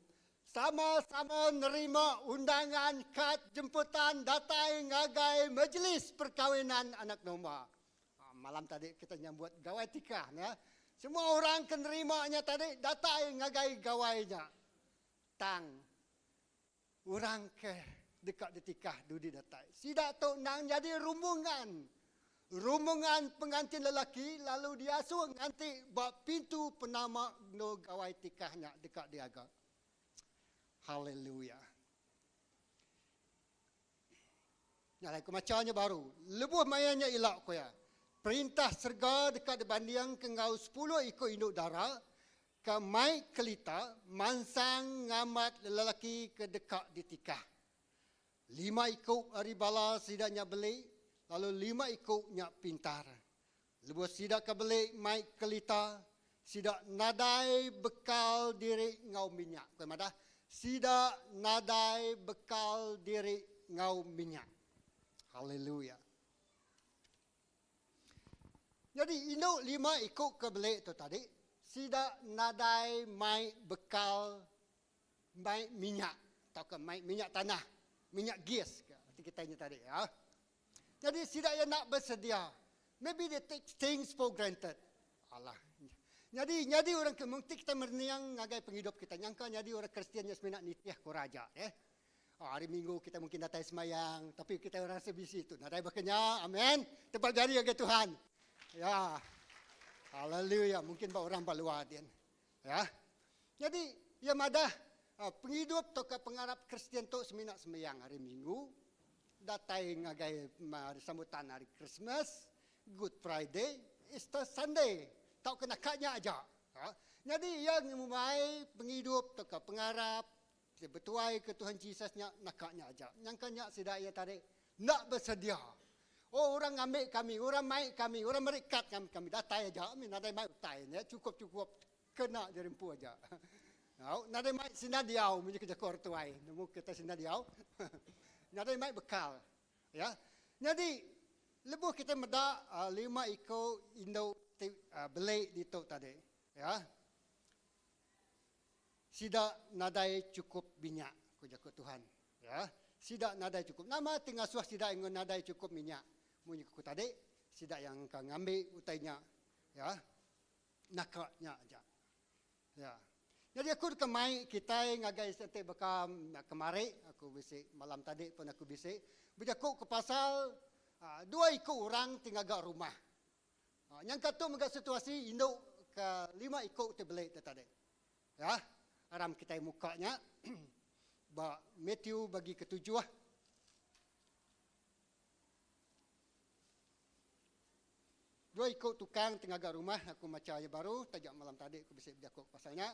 Speaker 6: sama-sama nerima undangan kad jemputan datai ngagai majlis perkawinan anak domba. Malam tadi kita nyambut gawai tikah ne. Semua orang ke nerima nya tadi datai ngagai gawai nya. Tang orang ke deka ditikah dudi datai. Sida tu endang nyadi rumbungan. Rumbungan pengantin lelaki lalu diasuh nganti ba pintu penama endur gawai tikah nya deka diaga. Haleluya. Nya alai ku macha nya baru. Lebuh maya nya ila, ku iya, Perintah serega deka dibandingka enggau sepuluh iku indu dara. ke mai kelita mansang ngamat lelaki ke deka ditikah. Lima iku ari bala sida nya beli, lalu lima iku nya pintar. Lebuh sida ke beli mai kelita, sida nadai bekal diri enggau minyak. Ku iya madah, sida nadai bekal diri enggau minyak. Haleluya. Nyadi indu lima iku ke beli tu tadi, sida nadai mai bekal mai minyak tauka mai minyak tanah, minyak gis ke ti kitai nya tadi ya. Nyadi sida iya enda besedia. Maybe they take things for granted. Alah. Nyadi nyadi orang ke mung ti kitai merening ngagai pengidup kitai nyangka nyadi orang Kristian nya semina nitih ku raja eh. Oh, hari Minggu kita mungkin datai semayang, tapi kita orang CBC tu nadai baka nya. Amen. Tebal jari ngagai Tuhan. Ya. Haleluya. Mungkin ba orang ba luar din. Ya. Jadi, iya madah ah, pengidup tauka pengarap Kristian tu semina sembayang hari Minggu, datai ngagai hari sambutan hari Christmas, Good Friday, Easter Sunday. Tauka naka nya aja. Ha? Nyadi iya ngumbai pengidup tauka pengarap Ti betuai ke Tuhan Jesus nya naka nya aja. Nyangka nya sida iya tadi enda besedia. Oh orang ngambi kami, orang mai kami, orang meri kad kami, kami datai aja mih nadai mai utai nya chukup-chukup kena diri empu aja. Au nadai mai sina diau munyi ke jaku orang tuai nemu kita sina diau. Nadai mai bekal. Ya. Nyadi lebuh kita meda lima iku indu ti beli ditu tadi ya. Sida nadai chukup minyak, ku jaku Tuhan. Ya, sida nadai chukup. Nama ti ngasuh sida enggau nadai chukup minyak? Munyi ku tadi, sida yang engka ngambi utai nya, ya, naka nya aja. Ya. Nyadi aku deka mai kitai ngagai siti baka kemari, aku bisi malam tadi pun aku bisi bejaku ke pasal dua iku orang ti ngaga rumah. Nyangka tu mega situasi indu ke lima iku ti beli tu tadi. Ya, aram kitai muka nya ba Matthew bagi ketujuh. Dua iku tukang ti ngaga rumah aku macha iya baru taja malam tadi aku bisi bejaku pasal nya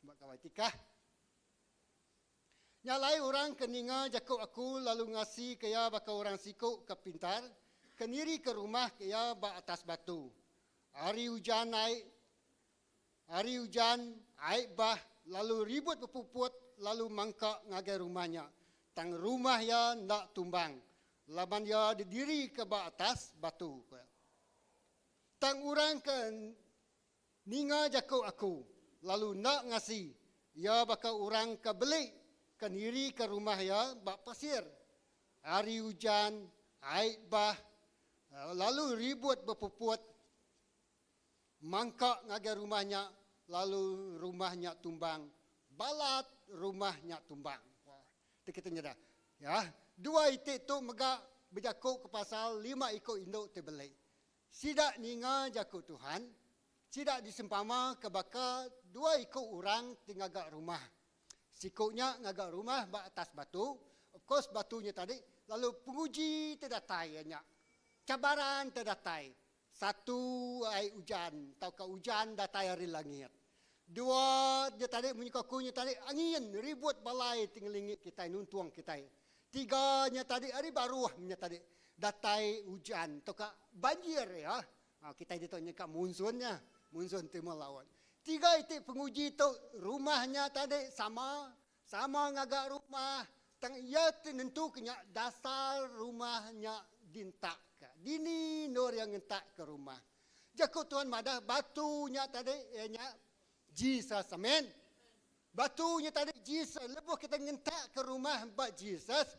Speaker 6: ba gawai tikah. Nya alai orang ke ninga jaku aku lalu ngasika iya baka orang siku ke pintar, ke nirika rumah ke iya ba atas batu. Hari ujan ai hari ujan, ai bah, lalu ribut bepuput lalu mangka ngagai rumah nya. Tang rumah iya enda tumbang, laban iya didirika ba atas batu, ku iya. Tang orang ke Ninga jaku aku, lalu enda ngasi, iya baka orang ke beli ke nirika rumah iya ba pasir. Hari ujan, ai bah, lalu ribut bepuput mangka ngagai rumah nya, lalu rumah nya tumbang, balat rumah nya tumbang. Ti kita nyeda. Ya, dua iti tu mega bejaku ke pasal lima iku indu ti beli. Sida ninga jaku Tuhan, sida disempamaka baka dua iku orang ti ngaga rumah. Siku nya ngaga rumah ba atas batu, of course batu nya tadi lalu penguji ti datai iya nya cabaran ti datai. Satu ai ujan tauka ujan datai ari langit. Dua nya tadi munyi ku aku nya tadi angin ribut balai ti ngelingi kitai nuntung kitai. Tiga nya tadi ari baruh nya tadi datai ujan tauka banjir iya. Kitai ditu nyengka monsun nya, monsun timur laut. Tiga iti penguji tu rumah nya tadi sama, sama ngaga rumah tang iya ti nentuka nya dasar rumah nya dintakka. Dini endur iya ngentakka rumah. Jaku Tuhan madah batu nya tadi iya nya Jesus. Amen. Batu nya tadi Jesus. Lebuh kita ngentakka rumah ba Jesus,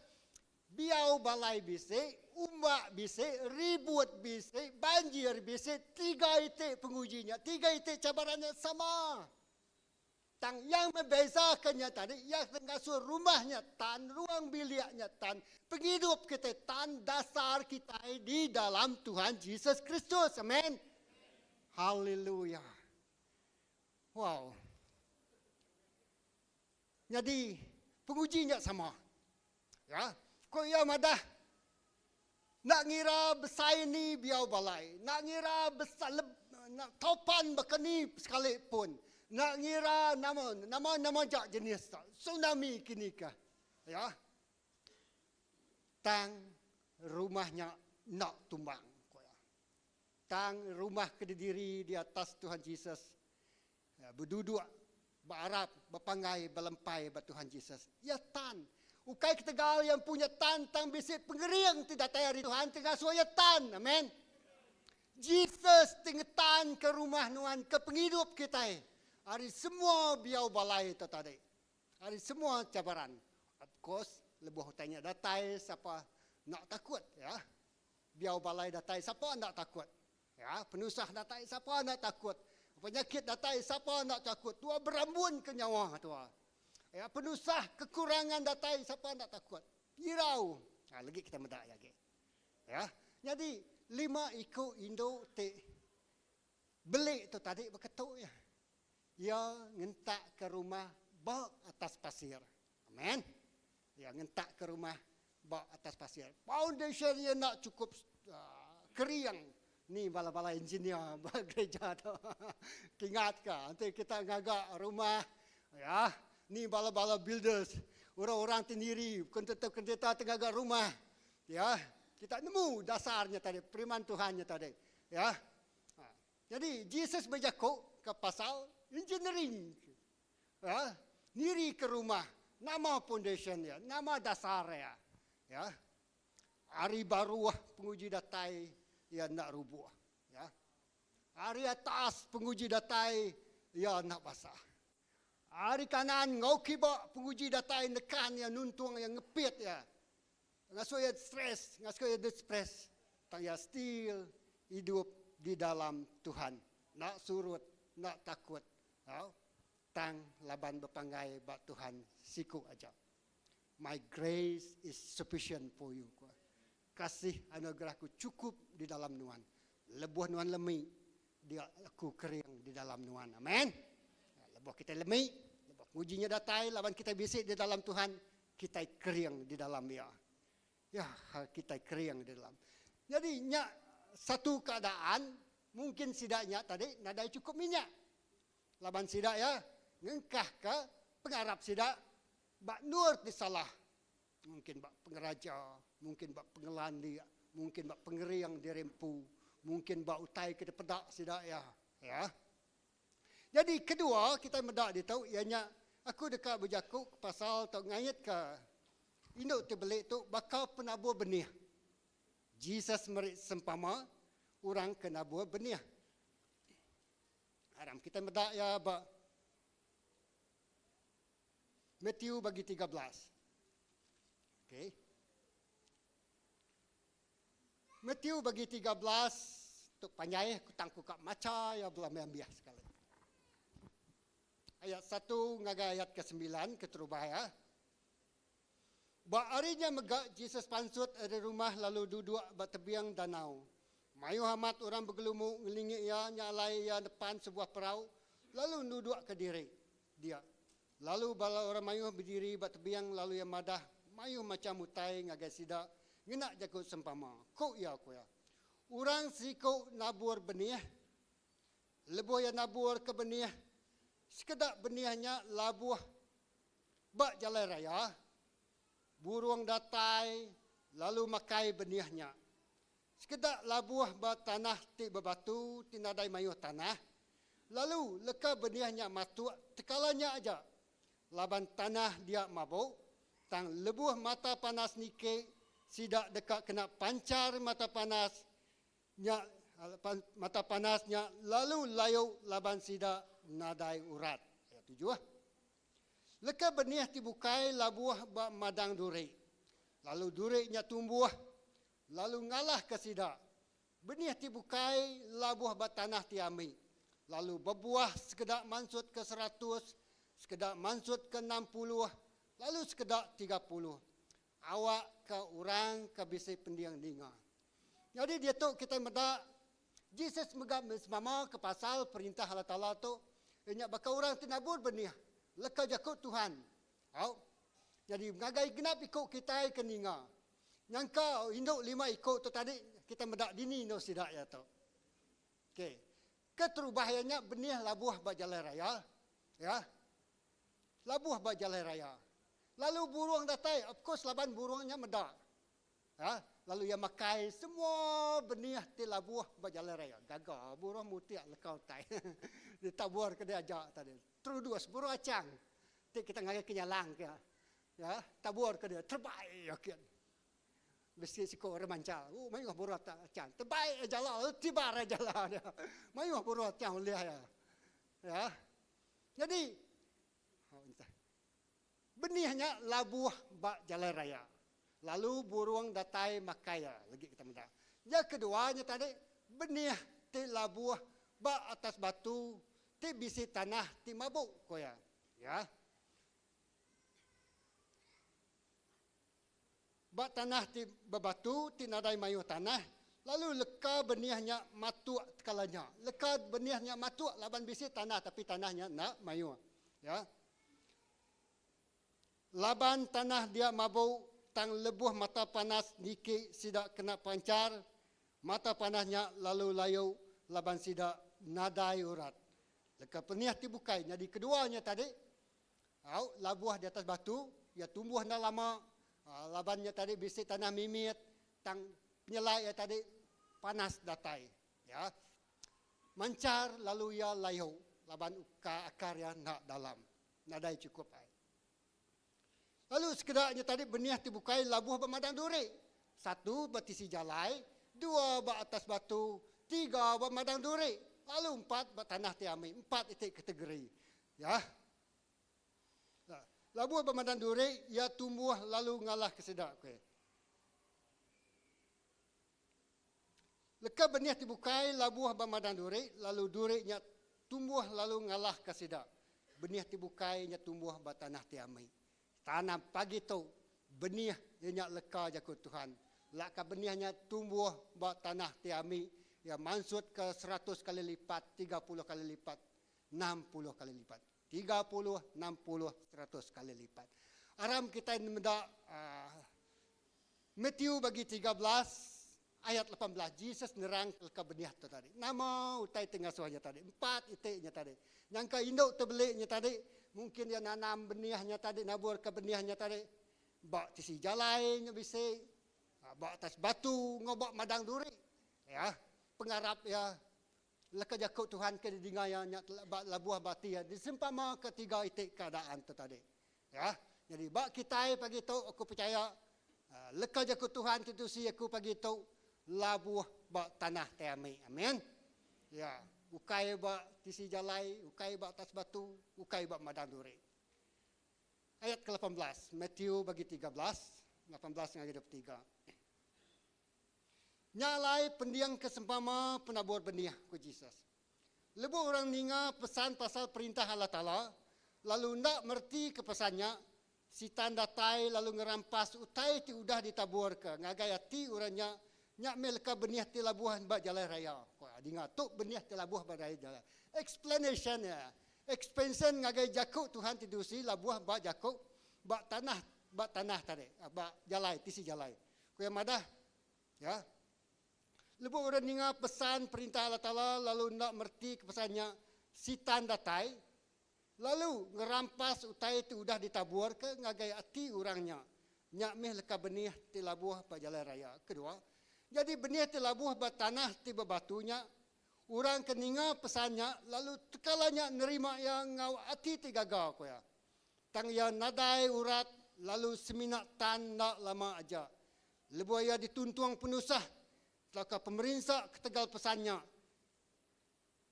Speaker 6: biau balai bisi, umbak bisi, ribut bisi, banjir bisi, tiga iti penguji nya, tiga iti cabaran nya sama. Tang yang membezaka nya tadi, iya ngasuh rumah nya tan, ruang bilik nya tan, pengidup kitai tan, dasar kitai di dalam Tuhan Jesus Kristus. Amen. Haleluya. Wow. Nyadi penguji nya sama. Ya, ku iya madah enda ngira besai ni biau balai, enda ngira besai topan baka ni sekali pun. Enda ngira nama nama nama aja jenis tu. Tsunami kini kah. Ya. Tang rumah nya enda tumbang, ku iya. Tang rumah ke didiri di atas Tuhan Jesus beduduk bearap bepanggai belempai ba Tuhan Jesus. Iya tan. Ukai ketegal iya empu nya tan tang bisi pengering ti datai ari Tuhan ti ngasuh iya tan. Amen. Jesus ti ngetanka rumah nuan ke pengidup kitai ari semua biau balai tu tadi. Ari semua cabaran. Of course, lebuh utai nya datai sapa enda takut ya. Biau balai datai sapa enda takut. Ya, penusah datai sapa enda takut. Penyakit datai sapa enda takut. Tua berambun ke nyawa tua. Ya, penusah kekurangan datai sapa enda takut. Irau. Ha, legi kita meda iya agi. Ya. Nyadi lima iku indu ti beli tu tadi beketu iya. Iya ngentakka rumah ba atas pasir. Amen. Iya ngentakka rumah ba atas pasir. Foundation iya enda chukup kering. Ni bala-bala engineer ba gereja tu. Kingatka enti kita ngaga rumah ya, ni bala-bala builders, orang-orang ti niri, kontraktor-kontraktor ti ngaga rumah. Ya, kita nemu dasar nya tadi, periman Tuhan nya tadi. Ya. Nyadi, Jesus bejaku ke pasal engineering. Ya, niri ke rumah, nama foundation iya, nama dasar iya. Ya. Ari baruh penguji datai, iya enda rubuh. Ya. Ari atas penguji datai, iya enda basah. Ari kanan enggau kiba penguji datai nekan iya, nuntung iya, ngepit iya. Ngasuh iya stress, ngasuh iya depress. Tang iya still idup di dalam Tuhan. Enda surut, enda takut. Tau? Tang laban bepanggai ba Tuhan siku aja. My grace is sufficient for you, ku. Kasih anugerah ku chukup di dalam nuan. Lebuh nuan lemi, dia aku kering di dalam nuan. Amen. Lebuh kitai lemi, lebuh penguji nya datai laban kitai bisi di dalam Tuhan, kitai kering di dalam iya. Ya, kitai kering di dalam. Nyadi nya satu keadaan mungkin sida nya tadi nadai chukup minyak. Laban sida iya ngengkahka pengarap sida ba endur ti salah. Mungkin ba pengeraja, mungkin ba pengelandik, mungkin ba pengering diri empu, mungkin ba utai ke dipeda sida iya. Ya. Nyadi kedua kitai meda ditu iya nya aku deka bejaku pasal tau ngaitka indu ti beli tu baka penabur benih. Jesus meri sempama orang ke nabur benih. Aram kitai meda iya ba Matthew bagi 13. Okey. Matthew bagi 13 tu panjai aku tang ku ka macha iya bela meh ambih sekali. Ayat 1 ngagai ayat ke-9 keterubah iya. Ba hari nya mega Jesus pansut ari rumah lalu duduk ba tebing danau. Mayuh amat orang begelumu ngelingi iya nya alai iya nepan sebuah perau lalu nudukka diri dia. Lalu bala orang mayuh bediri ba tebing lalu iya madah mayuh macham utai ngagai sida ngena jaku sempama. Ku iya, ku iya, Orang siku nabur benih. Lebuh iya naburka benih, sekeda benih nya labuh Ba jalai raya, burung datai lalu makai benih nya. Sekeda labuh ba tanah ti bebatu ti nadai mayuh tanah, lalu leka benih nya matuk tekala nya aja laban tanah dia mabuk, tang lebuh mata panas niki, sida deka kena panchar mata panas nya mata panas nya lalu layu laban sida nadai urat. Ayat tujuh. Leka benih ti bukai labuh ba madang duri, lalu duri nya tumbuh lalu ngalahka sida. Benih ti bukai labuh ba tanah ti ami, lalu bebuah sekeda mansutka seratus, sekeda mansutka 60, lalu sekeda 30. Awakka orang ke bisi pending ninga. Nyadi diatu kitai meda Jesus mega semama ke pasal Perintah Allah Taala tu, iya nya baka orang ti nabur benih leka jaku Tuhan. Au. Nyadi ngagai genap iku kitai ke ninga. Nyangka indu lima iku tu tadi kitai meda dini endur sida iya tu. Okey. Keterubah iya nya benih labuh ba jalai raya. Ya. Labuh ba jalai raya. Lalu burung datai, of course laban burung nya meda. Ya, lalu iya makai semua benih ti labuh ba jalai raya. Gaga burung mutik leka utai. Ditabur ke dia aja tadi. Terudus burung achang ti kita ngagai kenyalang ke. Ya, tabur ke dia terbai akin. Bisi siku orang manchal. Oh, mayuh burung achang. Terbai jala, tibar jala dia. Mayuh burung achang ulih iya. Ya. Nyadi, benih nya labuh ba jalai raya. Lalu burung datai makai iya. Legi kita meda. Yang kedua nya tadi, benih ti labuh ba atas batu ti bisi tanah ti mabuk, ku iya. Ya. Ba tanah ti bebatu ti nadai mayuh tanah, lalu leka benih nya matuk tekala nya. Leka benih nya matuk laban bisi tanah tapi tanah nya enda mayuh. Ya. Laban tanah dia mabuk tang lebuh mata panas niki sida kena panchar, mata panas nya lalu layu laban sida nadai urat. Leka benih ti bukai nyadi kedua nya tadi Au, labuh di atas batu, iya tumbuh enda lama, laban nya tadi bisi tanah mimit, tang penyelai iya tadi panas datai. Ya. Manchar lalu iya layu laban uka akar iya enda dalam, nadai chukup ai. Lalu sekeda nya tadi benih ti bukai labuh ba madang duri. Satu ba tisi jalai, dua ba atas batu, tiga ba madang duri, lalu empat ba tanah ti ami. Empat iti kategori. Ya. Labuh ba madang duri, iya tumbuh lalu ngalahka sida. Okey. Leka benih ti bukai labuh ba madang duri, lalu duri nya tumbuh lalu ngalahka sida. Benih ti bukai nya tumbuh ba tanah ti ami. Tanam pagi tu, benih iya nya leka jaku Tuhan. Laka benih nya tumbuh ba tanah ti ami, iya mansutka seratus kali lipat, 30 kali lipat, 60 kali lipat. 30, 60, 100 kali lipat. Aram kitai meda uh, Matthew bagi 13 ayat 18. Jesus nerang leka benih tu tadi. Nama utai ti ngasuh nya tadi? Empat iti nya tadi. Nyangka indu tu beli nya tadi, mungkin dia nanam benihnya tadi, nabur ke benihnya tadi. Ba tisi jalai nya bisi, ba atas batu, ngau ba madang duri. Ya, pengarap ya Leka jaku Tuhan ke didinga iya nya ba labuh ba ati iya disempama ke tiga iti keadaan tu tadi. Ya. Nyadi ba kitai pagi tu aku pechaya leka jaku Tuhan ti tusi aku pagi tu labuh ba tanah tai ami. Amin. Ya. Ukai ba tisi jalai, ukai ba atas batu, ukai ba madang duri. Ayat ke 18, Matthew bagi 13, 18 ngagai 23. Nya alai pending ke sempama penabur benih, ku Jesus. Lebuh orang ninga pesan pasal Perintah Allah Taala, lalu enda meretika pesan nya, Sitan datai lalu ngerampas utai ti udah ditaburka ngagai ati orang nya, nya meh leka benih ti labuh ba jalai raya. Ku iya, dinga, tu benih ti labuh ba jalai. Explanation iya, expansion ngagai jaku Tuhan ti diusi labuh ba jaku ba tanah ba tanah tadi, ba jalai, tisi jalai. Ku iya madah, ya. Lebuh orang ninga pesan Perintah Allah Taala lalu enda meretika pesan nya, Sitan datai lalu ngerampas utai ti udah ditaburka ngagai ati orang nya. Nya mih leka benih ti labuh ba jalai raya. Kedua, nyadi benih ti labuh ba tanah ti bebatu nya, orang ke ninga pesan nya lalu tekala nya nerima iya enggau ati ti gaga, ku iya. Tang iya nadai urat lalu semina tan enda lama aja. Lebuh iya dituntung penusah tauka pemerinsa ketegal pesan nya,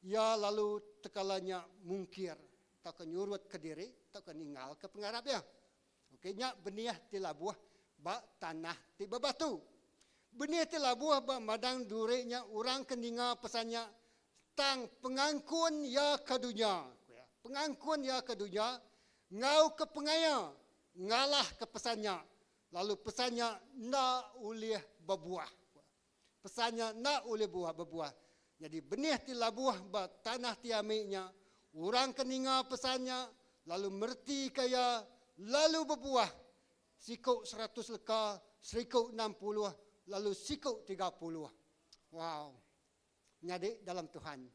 Speaker 6: iya lalu tekala nya mungkir tauka nyurutka diri tauka ninggalka pengarap iya. Okey, nya benih ti labuh ba tanah ti bebatu. Benih ti labuh ba madang duri nya orang ke ninga pesan nya Tang pengangkun iya ke dunya, ku iya, pengangkun iya ke dunya enggau ke pengaya ngalahka pesan nya, lalu pesan nya enda ulih bebuah. Ku iya. Pesan nya enda ulih buah bebuah. Nyadi benih ti labuh ba tanah ti ami nya, orang ke ninga pesan nya lalu meretika iya lalu bebuah, siku seratus leka, seriku 60, lalu siku 30. Wow! Nyadi dalam Tuhan,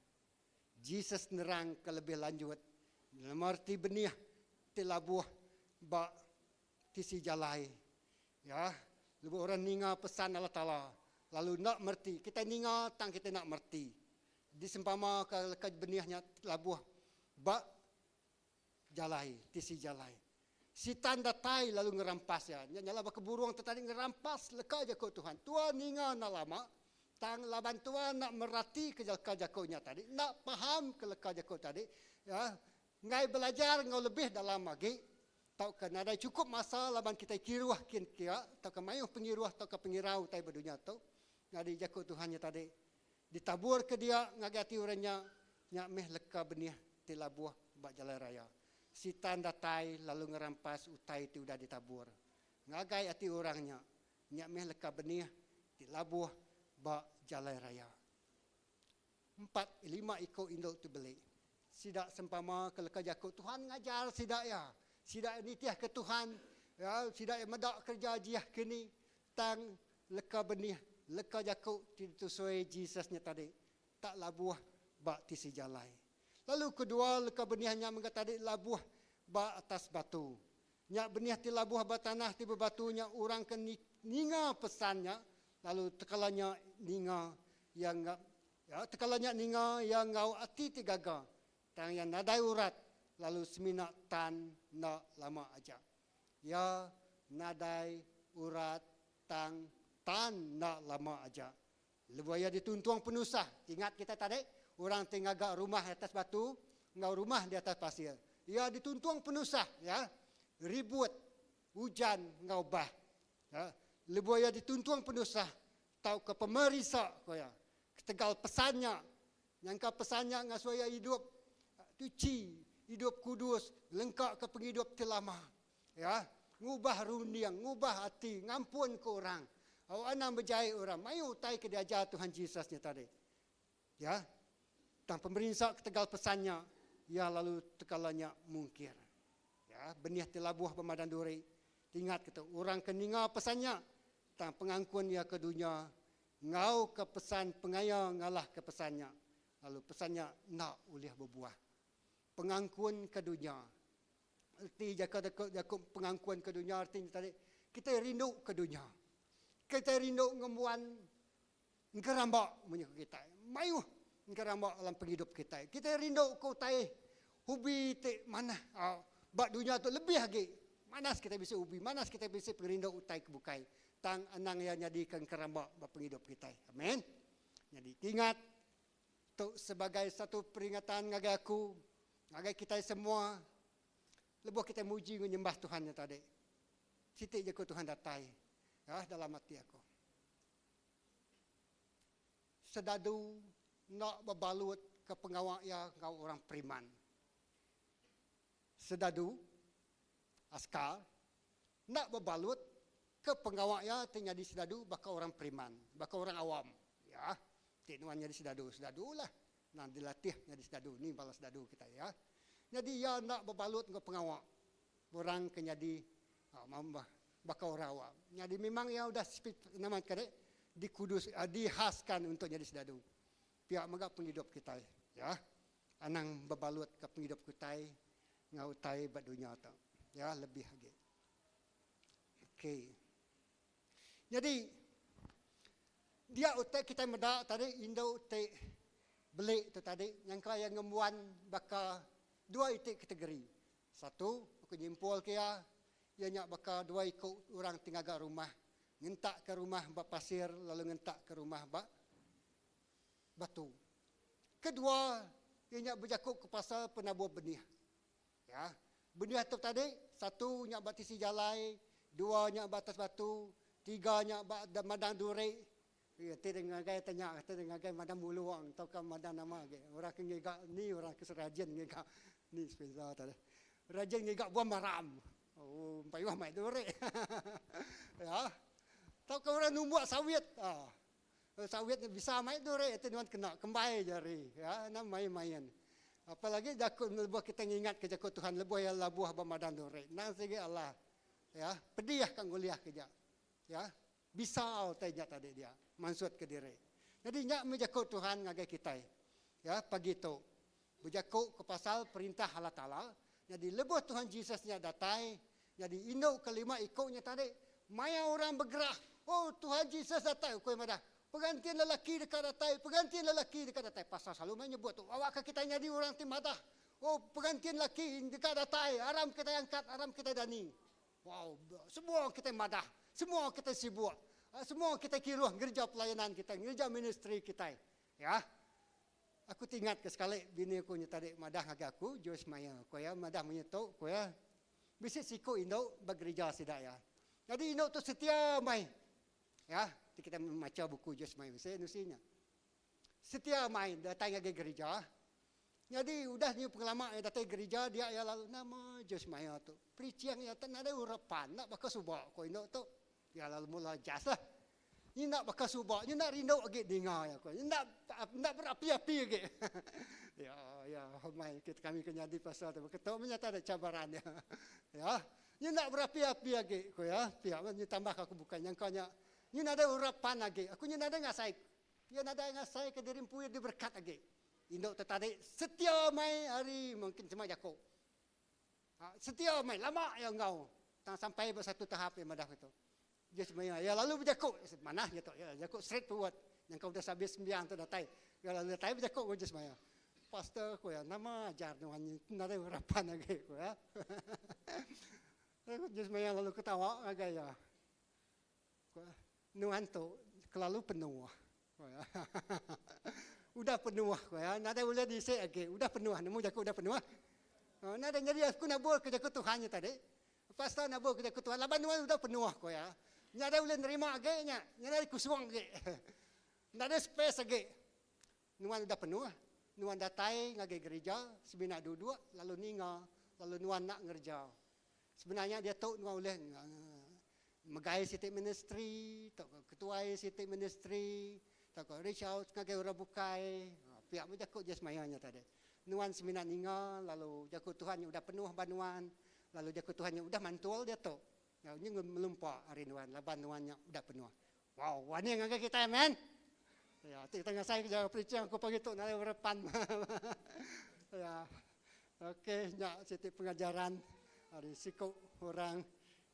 Speaker 6: Jesus nerangka lebih lanjut. Nama reti benih ti labuh ba tisi jalai? Ya, lebuh orang ninga pesan Allah Taala lalu enda mereti, kitai ninga tang kitai enda mereti. Disempamaka leka benih nya labuh ba jalai, tisi jalai. Sitan datai lalu ngerampas iya. Nya nyala baka burung ti tadi ngerampas leka jaku Tuhan. Tua ninga enda lama, tang laban tua enda meratika leka jaku nya tadi, enda faham ke leka jaku tadi, ya, enggai belajar enggau lebih dalam agi, tauka nadai chukup masa laban kitai kiruh kin kia, tauka mayuh pengiruh tauka pengirau utai ba dunya tu, nyadi jaku Tuhan nya tadi ditaburka dia ngagai ati orang nya, nya meh leka benih ti labuh ba jalai raya. Sitan datai lalu ngerampas utai ti udah ditabur ngagai ati orang nya. Nya meh leka benih ti labuh ba jalai raya. Empat lima iku indu ti beli. Sida sempama ke leka jaku Tuhan ngajar sida iya. Sida iya nitihka Tuhan, ya, sida iya meda kereja ajih kini. Tang leka benih, leka jaku ti ditusui Jesus nya tadi tak labuh ba tisi jalai. Lalu kedua leka benih nya mega tadi labuh ba atas batu. Nya benih ti labuh ba tanah ti bebatu nya orang ke ninga pesan nya lalu tekala nya ninga iya ya tekala nya ninga iya enggau ati ti gaga tang iya nadai urat lalu semina tan enda lama aja. Iya nadai urat tang tan enda lama aja. Lebuh iya dituntung penusah, ingat kitai tadi, orang ti ngaga rumah di atas batu enggau rumah di atas pasir. Iya dituntung penusah, ya, ribut, ujan enggau bah. Ya, lebuh iya dituntung penusah tauka pemerisa, ku iya, ketegal pesan nya, nyangka pesan nya ngasuh iya idup tuchi, idup kudus, ngelengkaka pengidup ti lama. Ya, ngubah runding, ngubah ati, ngampunka orang. Au anang bejai orang. Mayuh utai ke diajar Tuhan Jesus nya tadi. Ya. Tang pemerinsa ketegal pesan nya, iya lalu tekala nya mungkir. Ya, benih ti labuh ba madan duri. Tingatka tu, orang ke ninga pesan nya, tang pengangkun iya ke dunya enggau ke pesan pengaya ngalahka pesan nya, lalu pesan nya enda ulih bebuah. Pengangkun ke dunya. Reti jaku jaku jaku pengangkun ke dunya reti nya tadi kitai rindu ke dunya. Kitai rindu ngembuan engkeramba munyi ku kitai. Mayuh engkeramba dalam pengidup kitai. Kitai rindu ke utai hobi ti manah ba dunya tu lebih agi. Manas kitai bisi hobi, manas kitai bisi pengerindu utai ke bukai. Tang anang iya nyadika engkeramba ba pengidup kitai. Amen. Nyadi ingat Tu sebagai satu peringatan ngagai aku, ngagai kitai semua, lebuh kitai muji enggau nyembah Tuhan nya tadi. Siti jaku Tuhan datai ya dalam ati aku. Sedadu enda bebalut ke pengawa iya enggau orang periman. Sedadu, askar, enda bebalut ke pengawa iya ti nyadi sedadu baka orang periman, baka orang awam. Ya, ti nuan nyadi sedadu, sedadu lah. Nang dilatih nyadi sedadu, ni bala sedadu kitai ya. Nyadi iya enda bebalut enggau pengawa orang ke nyadi baka orang awam. Nyadi memang iya udah nama ke deh dikudus dihaskan untuk nyadi sedadu. Pia mega pengidup kitai ya. Anang bebalut ke pengidup kitai enggau utai ba dunya tu ya lebih agi. Okey. Nyadi dia utai kitai meda tadi indu ti beli tu tadi nyangka iya ngembuan baka dua iti kategori. Satu aku nyimpul ke iya, iya nya baka dua iku orang ti ngaga rumah, ngentakka rumah ba pasir lalu ngentakka rumah ba batu. Kedua, iya nya bejaku ke pasal penabur benih. Ya. Benih tu tadi, satu nya ba tisi jalai, dua nya ba atas batu, tiga nya ba madang duri. Ya, ti ngagai tanya, ti ngagai madang buluang tauka madang nama agi. Orang ke ngiga ni orang ke serajin ngiga ni sepeza tadi. Rajin ngiga buah maram. Oh, payuh mai duri. ya. Tauka orang numbuk sawit. Ah. Sawit nya bisa mai duri ti nuan kena kembai jari ya enda main-main. Apalagi jaku lebuh kita ngingat ke jaku Tuhan lebuh iya labuh ba madan duri endang sigi Allah ya pedih ka ngulih ke nya ya bisa utai nya tadi dia mansut ke diri. Nyadi nya meh jaku Tuhan ngagai kitai ya pagi tu. Bejaku ke pasal perintah Allah Taala, nyadi lebuh Tuhan Jesus nya datai, nyadi indu ke lima iku nya tadi, maya orang begerah, Oh, Tuhan Jesus datai, ku iya madah, Pengantin lelaki deka datai, pengantin lelaki deka datai. Pastor selalu meh nyebut tu, awakka kitai nyadi orang ti madah, Oh, pengantin lelaki deka datai, aram kitai angkat, aram kitai dani. Wow, semua kitai madah, semua kitai sibuk, semua kitai kiruh ngereja pelayanan kitai, ngereja ministri kitai. Ya. Aku ti ingat ke sekali bini aku nya tadi madah ngagai aku, Joyce Meyer, ku iya madah munyi tu, ku iya, bisi siku indu ba gerija sida iya. Nyadi indu tu setia mai. Ya, ti kita macha buku Joyce Meyer bisi nusi nya. Setia mai datai ngagai gerija. Nyadi udah nyu pengelama iya datai gerija dia iya lalu nama Joyce Meyer tu. Preaching iya tak nadai urapan enda baka suba ku indu tu. Iya lalu mula adjust lah. Nyi enda baka suba, nyi enda rindu agi ninga iya ku. Nyi enda enda berapi-api agi. Ya ya mai kita kami ke nyadi pastor tu baka tu meh nyata da cabaran iya. Ya. Nyi enda berapi-api agi ku iya. Pia meh nyi tambah ka aku bukai nyangka nya nyi nadai urapan agi. Aku nyi nadai ngasai iya nadai ngasai ke diri empu iya diberekat agi. Indu tu tadi setia mai hari mungkin sema jaku. Setia mai lama iya enggau tang sampai ba satu tahap iya madah kitu. Dia semaya iya lalu bejaku manah nya tu iya jaku straight forward nyangka udah sabis sembiang tu datai iya lalu datai bejaku enggau Jesmaya. Pastor ku iya nama ajar nuan nyi nadai harapan agi ku iya. Jesmaya lalu ketawa ngagai iya. Ku iya nuan tu kelalu penuh ku iya. Udah penuh ku iya nadai ulih diisi agi udah penuh nemu jaku udah penuh. Nadai nyadi aku nabur ke jaku Tuhan nya tadi. Pastor nabur ke jaku Tuhan laban nuan udah penuh ku iya. Nya dai ulih nerima agi nya. Nya dai kusung agi. Nadai space agi. Nuan udah penuh, nuan datai ngagai gerija semina duduk lalu ninga lalu nuan enda ngereja. Sebenar nya diatu nuan ulih megai siti ministry tauka ketuai siti ministry tauka reach out ngagai orang bukai. Pia meh jaku je semaya nya tadi. Nuan semina ninga lalu jaku Tuhan nya udah penuh ba nuan Lalu jaku Tuhan nya udah mantul diatu. Lalu nya ngelumpa ari nuan laban nuan nya udah penuh. Wow, warning ngagai kitai amen. Ya, ti kita ngasai ke preaching aku pagi tu nadai berepan. ya. Okey, nya siti pengajaran ari siku orang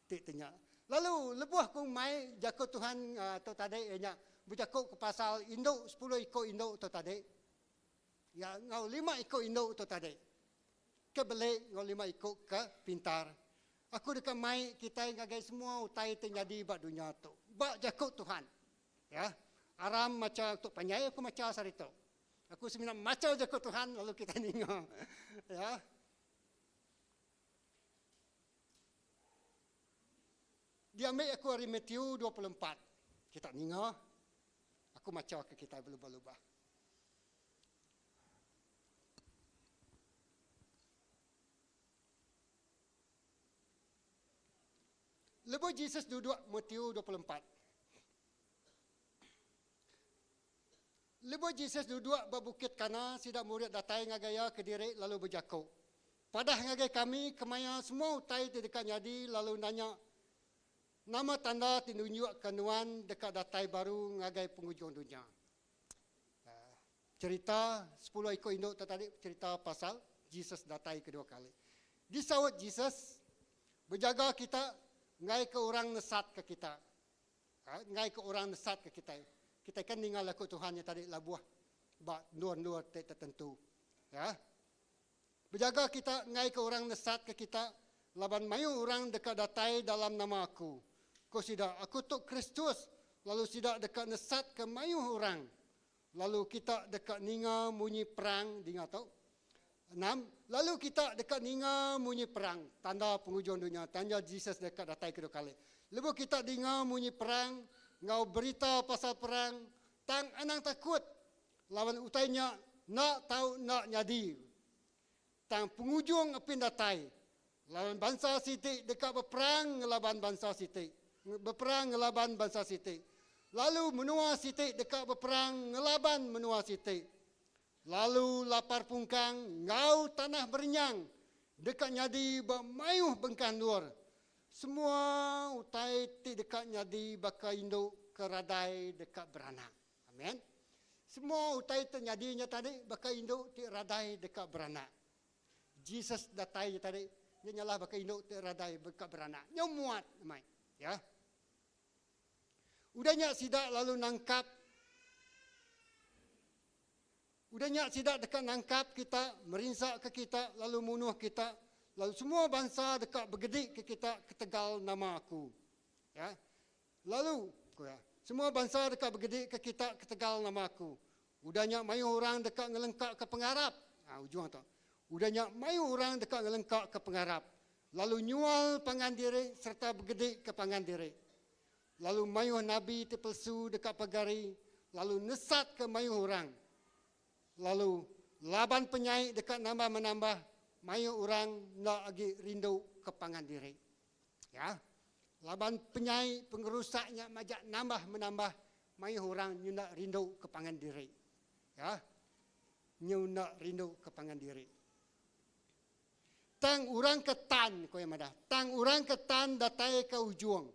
Speaker 6: ti tenya. Lalu lebuh ku mai jaku Tuhan uh, tu tadi iya nya bejaku ke pasal indu 10 iku indu tu tadi. Ya, enggau lima iku indu tu tadi. Ke beli enggau lima iku ke pintar. Aku deka mai kitai ngagai semua utai ti nyadi ba dunya tu. Ba jaku Tuhan. Ya. Aram macha tu panjai aku macha sehari tu. Aku semina macha jaku Tuhan lalu kitai ninga. Ya. Diambi aku ari Matthew 24. Kita ninga. Aku macha ke kitai belubah-lubah. Lebuh Jesus duduk Matthew 24. Lebuh Jesus duduk ba Bukit Kana, sida murid datai ngagai iya kediri lalu bejaku, Padah ngagai kami kemaya semua utai ti deka nyadi lalu nanya, Nama tanda ti nunjukka nuan deka datai baru ngagai pengujung dunya? Cherita sepuluh iku indu tu tadi cherita pasal Jesus datai kedua kali. Disaut Jesus, Bejaga kita enggaika orang nesatka kita. Enggaika orang nesatka kitai. Kitai kan ninga laku Tuhan nya tadi labuh ba endur-endur ti tertentu. Ya. Bejaga kita enggaika orang nesatka kita laban mayuh orang deka datai dalam nama aku. Ku sida, Aku tu Kristus, lalu sida deka nesatka mayuh orang. Lalu kita deka ninga munyi perang, dinga tu. Enam, lalu kita deka ninga munyi perang, tanda pengujung dunya, tanda Jesus deka datai kedua kali. Lebuh kita dinga munyi perang enggau berita pasal perang, tang anang takut, laban utai nya enda tau enda nyadi. Tang pengujung apin datai, laban bansa siti deka beperang ngelaban bansa siti, beperang ngelaban bansa siti, lalu menua siti deka beperang ngelaban menua siti. Lalu lapar pungkang enggau tanah berenyang deka nyadi ba mayuh bengkah endur. Semua utai ti deka nyadi baka indu ke radai deka beranak. Amen. Semua utai ti nyadi nya tadi baka indu ti radai deka beranak. Jesus datai nya tadi nya nyalah baka indu ti radai deka beranak. Nyau muat amai. Ya. Udah nya sida lalu nangkap Udah nya sida deka nangkap kita, merinsaka kita, lalu munuh kita, lalu semua bansa deka begedika kita ketegal nama Aku. Ya. Lalu, ku iya, semua bansa deka begedika kita ketegal nama Aku. Udah nya mayuh orang deka ngelengkaka pengarap. Ha, ujung tu. Udah nya mayuh orang deka ngelengkaka pengarap, lalu nyual pangan diri sereta begedika pangan diri. Lalu mayuh nabi ti pelesu deka pegari lalu nesatka mayuh orang. Lalu laban penyai deka nambah-menambah, mayuh orang enda agi rindu ke pangan diri. Ya, laban penyai pengerusak nya majak nambah-menambah, mayuh orang nyu enda rindu ke pangan diri. Ya, nyu enda rindu ke pangan diri. Tang orang ke tan, ku iya madah, tang orang ke tan datai ke ujung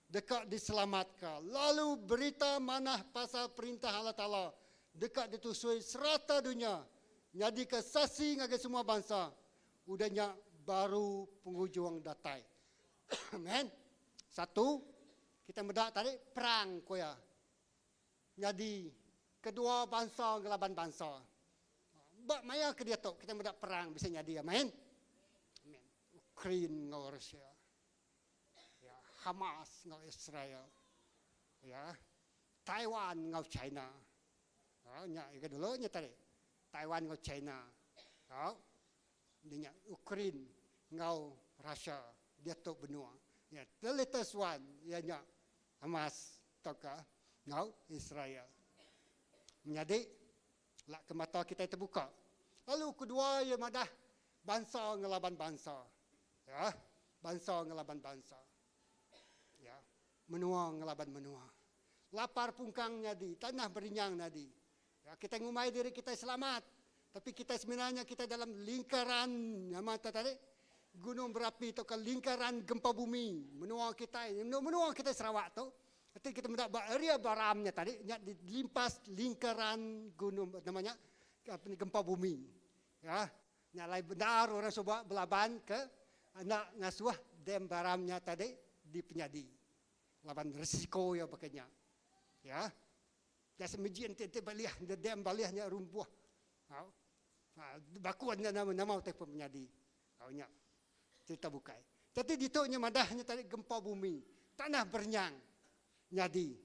Speaker 6: deka diselamatka, lalu berita manah pasal Perintah Allah Taala deka ditusui serata dunya nyadika saksi ngagai semua bansa, udah nya baru pengujung datai. Amen. Satu, kita meda tadi perang ku iya. Nyadi kedua bansa ngelaban bansa. Ba maya ke diatu kitai meda perang bisi nyadi amen. Amen. Ukraine enggau Russia. Ya, Hamas enggau Israel. Ya. Taiwan enggau China. Ha, nya ke dulu nya tadi. Taiwan enggau China. Ha. Nya Ukraine enggau Russia diatu benua. Ya, the latest one iya nya Hamas tauka enggau Israel. Menyadi, lak ke mata kitai tebuka. Lalu kedua iya madah bansa ngelaban bansa. Ya, bansa ngelaban bansa. Ya, menua ngelaban menua. Lapar pungkang nyadi, tanah berinyang nyadi. Ya, kitai ngumbai diri kitai selamat, tapi kitai sebenarnya kitai dalam lingkaran nama tadi gunung berapi tauka lingkaran gempa bumi menua kitai, menua kitai Sarawak tu. Enti kita meda ba area Baram nya tadi nya dilimpas lingkaran gunung nama nya gempa bumi. Ya, nya alai bendar orang suba belaban ke enda ngasuh dam Baram nya tadi dipenyadi laban risiko iya baka nya. Ya. Nya semeji enti enti balih dam balih nya rumpuh. Ha, bakun nya nama nama utai pun penyadi. Au nya cerita bukai. Jadi ditu nya madah nya tadi gempa bumi, tanah berenyang nyadi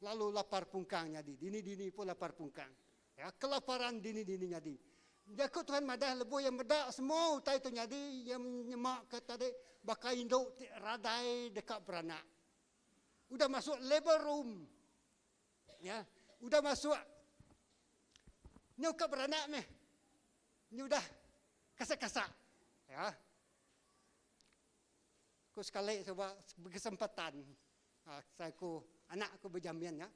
Speaker 6: lalu lapar pungkang nyadi. Dini-dini pun lapar pungkang. Ya, kelaparan dini-dini nyadi. Jaku Tuhan madah lebuh iya meda semua utai tu nyadi, iya nyema ke tadi baka indu ti radai deka beranak. Udah masuk labor room. Ya, udah masuk nyau ka beranak meh. Nyu udah kasak-kasak. Ya. Aku sekali suba berkesempatan saya ku anak aku bejamin nya.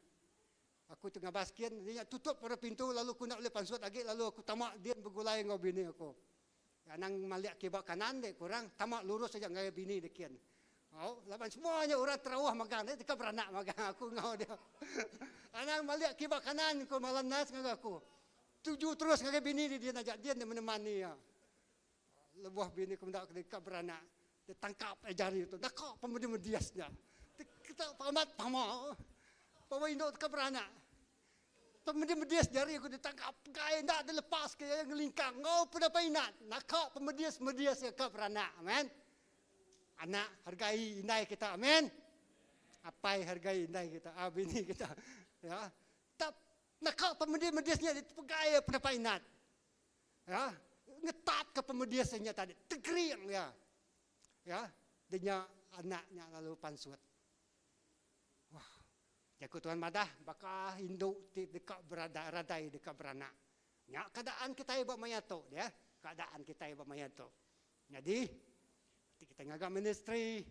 Speaker 6: Aku tu ngabas kin, dia nya tutup pada pintu lalu aku enda ulih pansut agi lalu aku tama din begulai enggau bini aku. Anang malik kiba kanan dek kurang, tama lurus aja ngagai bini dek kin. Au, laban semua nya orang terawah magang dek deka beranak magang aku enggau dia. Anang malik kiba kanan ku malam nas ngagai aku. Tuju terus ngagai bini di din aja, din dek menemani iya. Lebuh bini ku meda deka beranak, dia tangkap iya jari tu, naka pemedis-medis nya. Kita amat pama. Pama indu deka beranak. Pemedis-medis jari aku ditangkap pegai enda dilepas ke iya ngelingkang enggau peda inat. Naka pemedis-medis iya ka beranak. Amen. Anak hargai indai kita. Amen. Apai hargai indai kita, ah, bini kita. Ya. Tak naka pemedis-medis nya dipegai iya peda inat. Ya, ngetatka pemedis nya tadi, tegering iya. Ya, dia anak nya lalu pansut. Wah. Jaku Tuhan madah baka indu ti deka berada radai deka beranak. Nya keadaan kitai ba maya tu dia, keadaan kitai ba maya tu. Nyadi ti kitai ngaga ministry,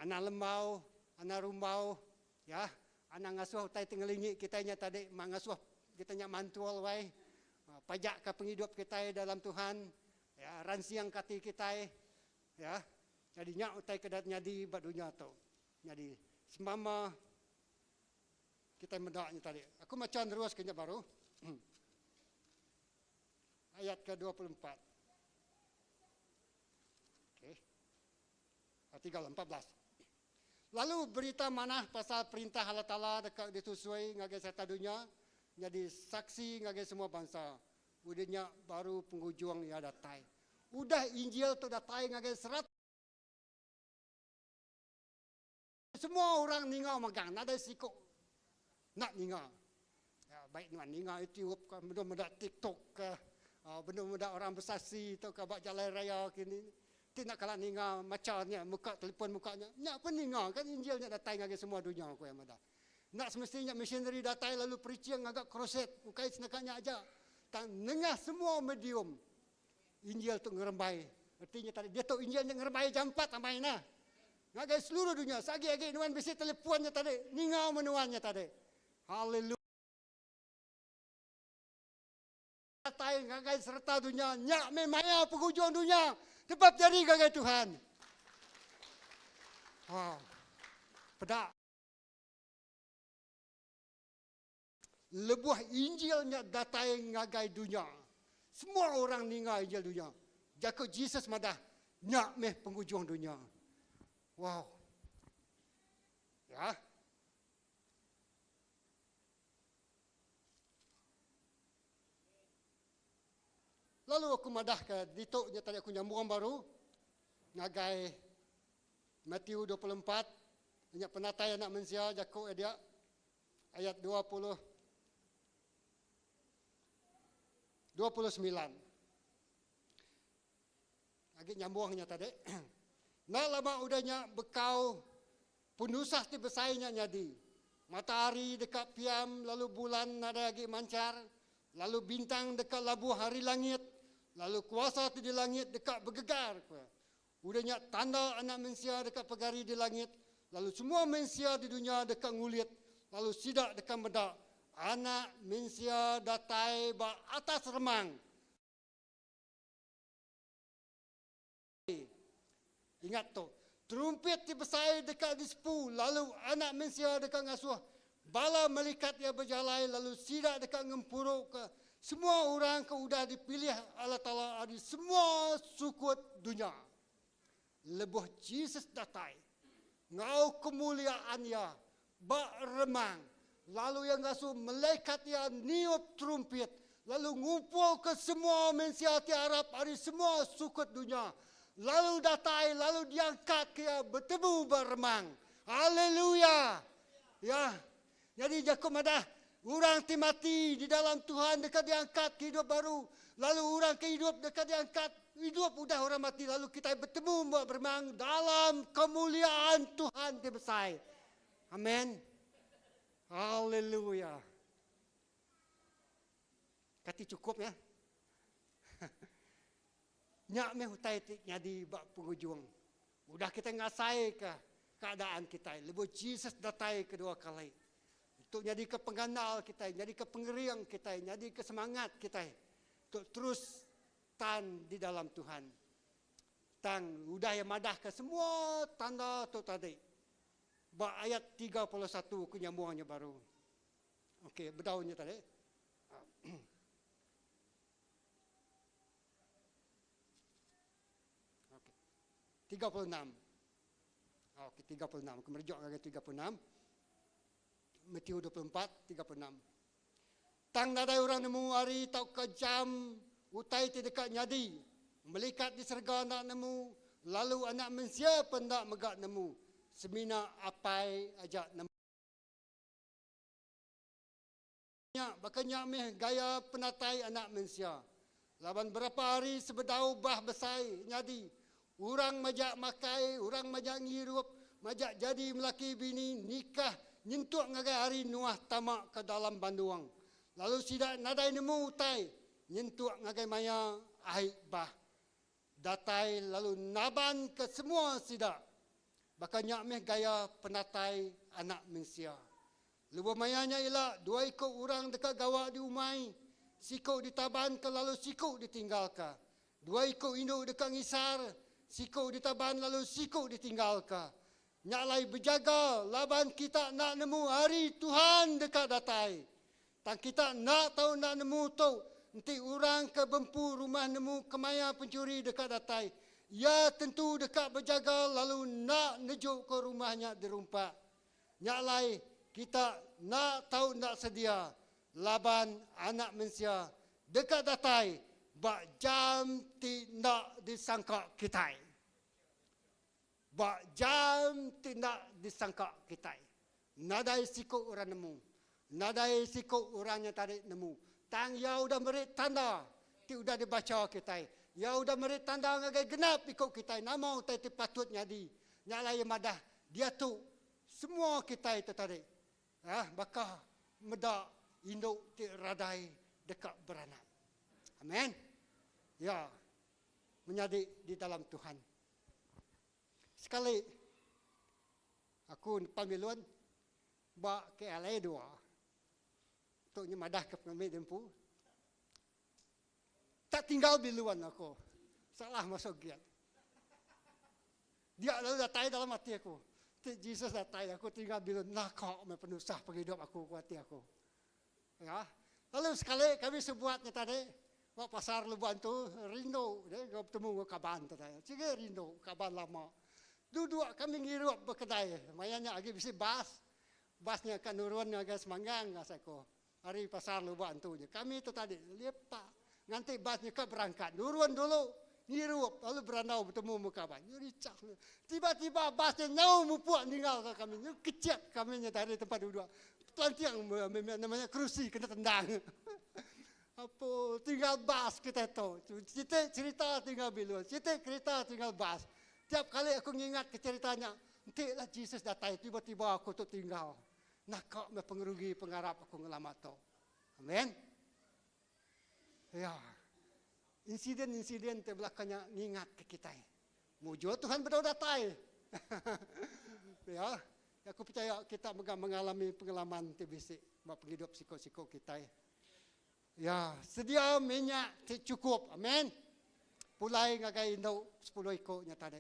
Speaker 6: anang lembau, anang rumbau, ya, anang ngasuh utai ti ngelingi kitai nya tadi ngasuh kitai nya mantul wai. Pajakka pengidup kitai dalam Tuhan, ya, ransingka ati kitai, ya. Nyadi nya utai ke nyadi ba dunya tu. Nyadi sempama kitai meda nya tadi. Aku macha neruska nya baru. Ayat ke 24. Okey. 3 14. Lalu berita manah pasal perintah Allah Taala deka ditusui ngagai serata dunya nyadi saksi ngagai semua bansa. Udah nya baru pengujung iya datai. Udah Injil tu datai ngagai serata Semua orang ninga magang nadai siku enda ninga. Ya, baik nuan ninga YouTube ka benung meda TikTok ka benung meda orang besaksi tauka ba jalai raya kini ti enda kala ninga macha nya muka telefon muka nya nya pun ninga kan Injil nya datai ngagai semua dunya ku iya madah. Enda semesti nya missionary datai lalu preaching ngaga crusade ukai seneka nya aja tang nengah semua medium Injil tu ngerembai. Reti nya tadi diatu Injil nya ngerembai jampat amai nah. Ngagai seluruh dunya. Seagi-agi nuan bisi telefon nya tadi, ninga meh nuan nya tadi. Haleluya. Datai ngagai sereta dunya, nya meh maya pengujung dunya. Tebab jari ngagai Tuhan. Wow. Peda. Lebuh Injil nya datai ngagai dunya, semua orang ninga Injil dunya. Jaku Jesus madah, nya meh pengujung dunya. Wow. Ya. Lalu aku madahka ditu nya tadi aku nyambung baru ngagai Matthew 24 nya penatai anak mensia jaku dia ayat 20 29. Agi nyambung nya tadi. Enda lama udah nya bekau penusah ti besai nya nyadi. Matahari deka piam lalu bulan nadai agi manchar, lalu bintang deka labuh ari langit, lalu kuasa ti di langit deka begegar. Udah nya tanda Anak Mensia deka pegari di langit, lalu semua mensia di dunya deka ngulit, lalu sida deka meda Anak Mensia datai ba atas remang. Ingat tu, terumpit ti besai deka disepu, lalu Anak Mensia deka ngasuh bala melikat iya bejalai lalu sida deka ngempuruka semua orang ke udah dipilih Allah Taala ari semua sukut dunya. Lebuh Jesus datai enggau kemuliaan iya ba remang, lalu iya ngasuh melikat iya niup terumpit lalu ngumpulka semua mensia ti arap ari semua sukut dunya, lalu datai lalu diangkatka iya betemu ba remang. Haleluya! Ya. Nyadi jaku madah, orang ti mati di dalam Tuhan deka diangkat ke idup baru, lalu orang ke idup deka diangkat idup udah orang mati lalu kitai betemu ba beremang dalam kemuliaan Tuhan ti besai. Amen. Haleluya. Kati chukup ya. Nya meh utai ti nyadi ba pengujung. Udah kitai ngasaika keadaan kitai lebuh Jesus datai kedua kali. Tu nyadika pengandal kitai, nyadika pengering kitai, nyadika semangat kitai tu terus tan di dalam Tuhan. Tang udah iya madahka semua tanda tu tadi ba ayat 31 ku nyambung nya baru. Okey, bedau nya tadi. Okey. 36. Okey, 36. Aku merujuk ngagai 36. Matthew 24, 36. Tang nadai orang nemu hari tauka jam utai ti deka nyadi. Melikat di serega enda nemu, lalu Anak Mensia pun enda mega nemu. Semina Apai aja nemu. Nya, baka nya mih gaya penatai Anak Mensia. Laban berapa hari sebedau bah besai nyadi, orang majak makai, orang majak ngirup, majak jadi melaki bini, nikah, nyentuk ngagai hari Noah tama ke dalam bandung. Lalu sida nadai nemu utai nyentuk ngagai maya ai bah datai lalu nabanka semua sida. Baka nya mih gaya penatai Anak Mensia. Lebuh maya nya ila, dua iku orang deka gawa di umai, siku ditabanka lalu siku ditinggalka. Dua iku indu deka ngisar, siku ditaban lalu siku ditinggalka. Nya alai bejaga laban kita enda nemu hari Tuhan deka datai. Tang kita enda tau enda nemu tu, enti orang ke bempu rumah nemu kemaya penchuri deka datai, iya tentu deka bejaga lalu enda nejuka rumah nya dirumpak. Nya alai, kita enda tau enda sedia laban Anak Mensia deka datai ba jam ti enda disangka kitai. Ba jam ti enda disangka kitai. Nadai siku orang nemu. Nadai siku orang nya tadi nemu. Tang iya udah meri tanda ti udah dibacha kitai. Iya udah meri tanda ngagai genap iku kitai nama utai ti patut nyadi. Nya alai iya madah, diatu semua kitai tu tadi uhh baka meda indu ti radai deka beranak. Amen. Ya. Menyadi di dalam Tuhan. Sekali aku nepan bilun ba KLA dua. Tu nya madah ke pengambi dia empu. Tak tinggal bilun aku. Salah masuk gate. Dia lalu datai dalam ati aku. Ti Jesus datai aku tinggal bilun naka meh penusah pengidup aku ku ati aku. Ya. Lalu sekali kami sebuat nya tadi ba pasar Lubok Antu rindu deh enggau betemu enggau kaban tu tadi. Sigi rindu kaban lama. Duduk kami ngirup ba kedai maya nya agi bisi bas. Bas nya ka nurun ngagai Semanggang asai ko ari pasar Lubok Antu nya. Kami tu tadi lepak nganti bas nya ka berangkat. Nurun dulu ngirup lalu berandau betemu enggau kaban. Nyu richah. Tiba-tiba bas nya nyau mupuk ninggalka kami. Nyu kecik kami nya tadi tempat duduk. Pelanting nama nya kerusi kena tendang. Apo tinggal bas kitai tu. Siti cerita tinggal bilun, siti kerita tinggal bas. Tiap kali aku ngingat ke cerita nya, enti lah Jesus datai tiba-tiba aku tu tinggal. Naka meh pengerugi pengarap aku ngelama tu. Amen. Ya. Insiden-insiden ti belaka nya ngingat ke kitai. Mujur Tuhan bedau datai. Ya, aku pechaya kita mega mengalami pengalaman ti bisi ba pengidup siku-siku kitai. Ya, sedia minyak ti chukup. Amen. Pulai ngagai indu sepuluh iku nya tadi.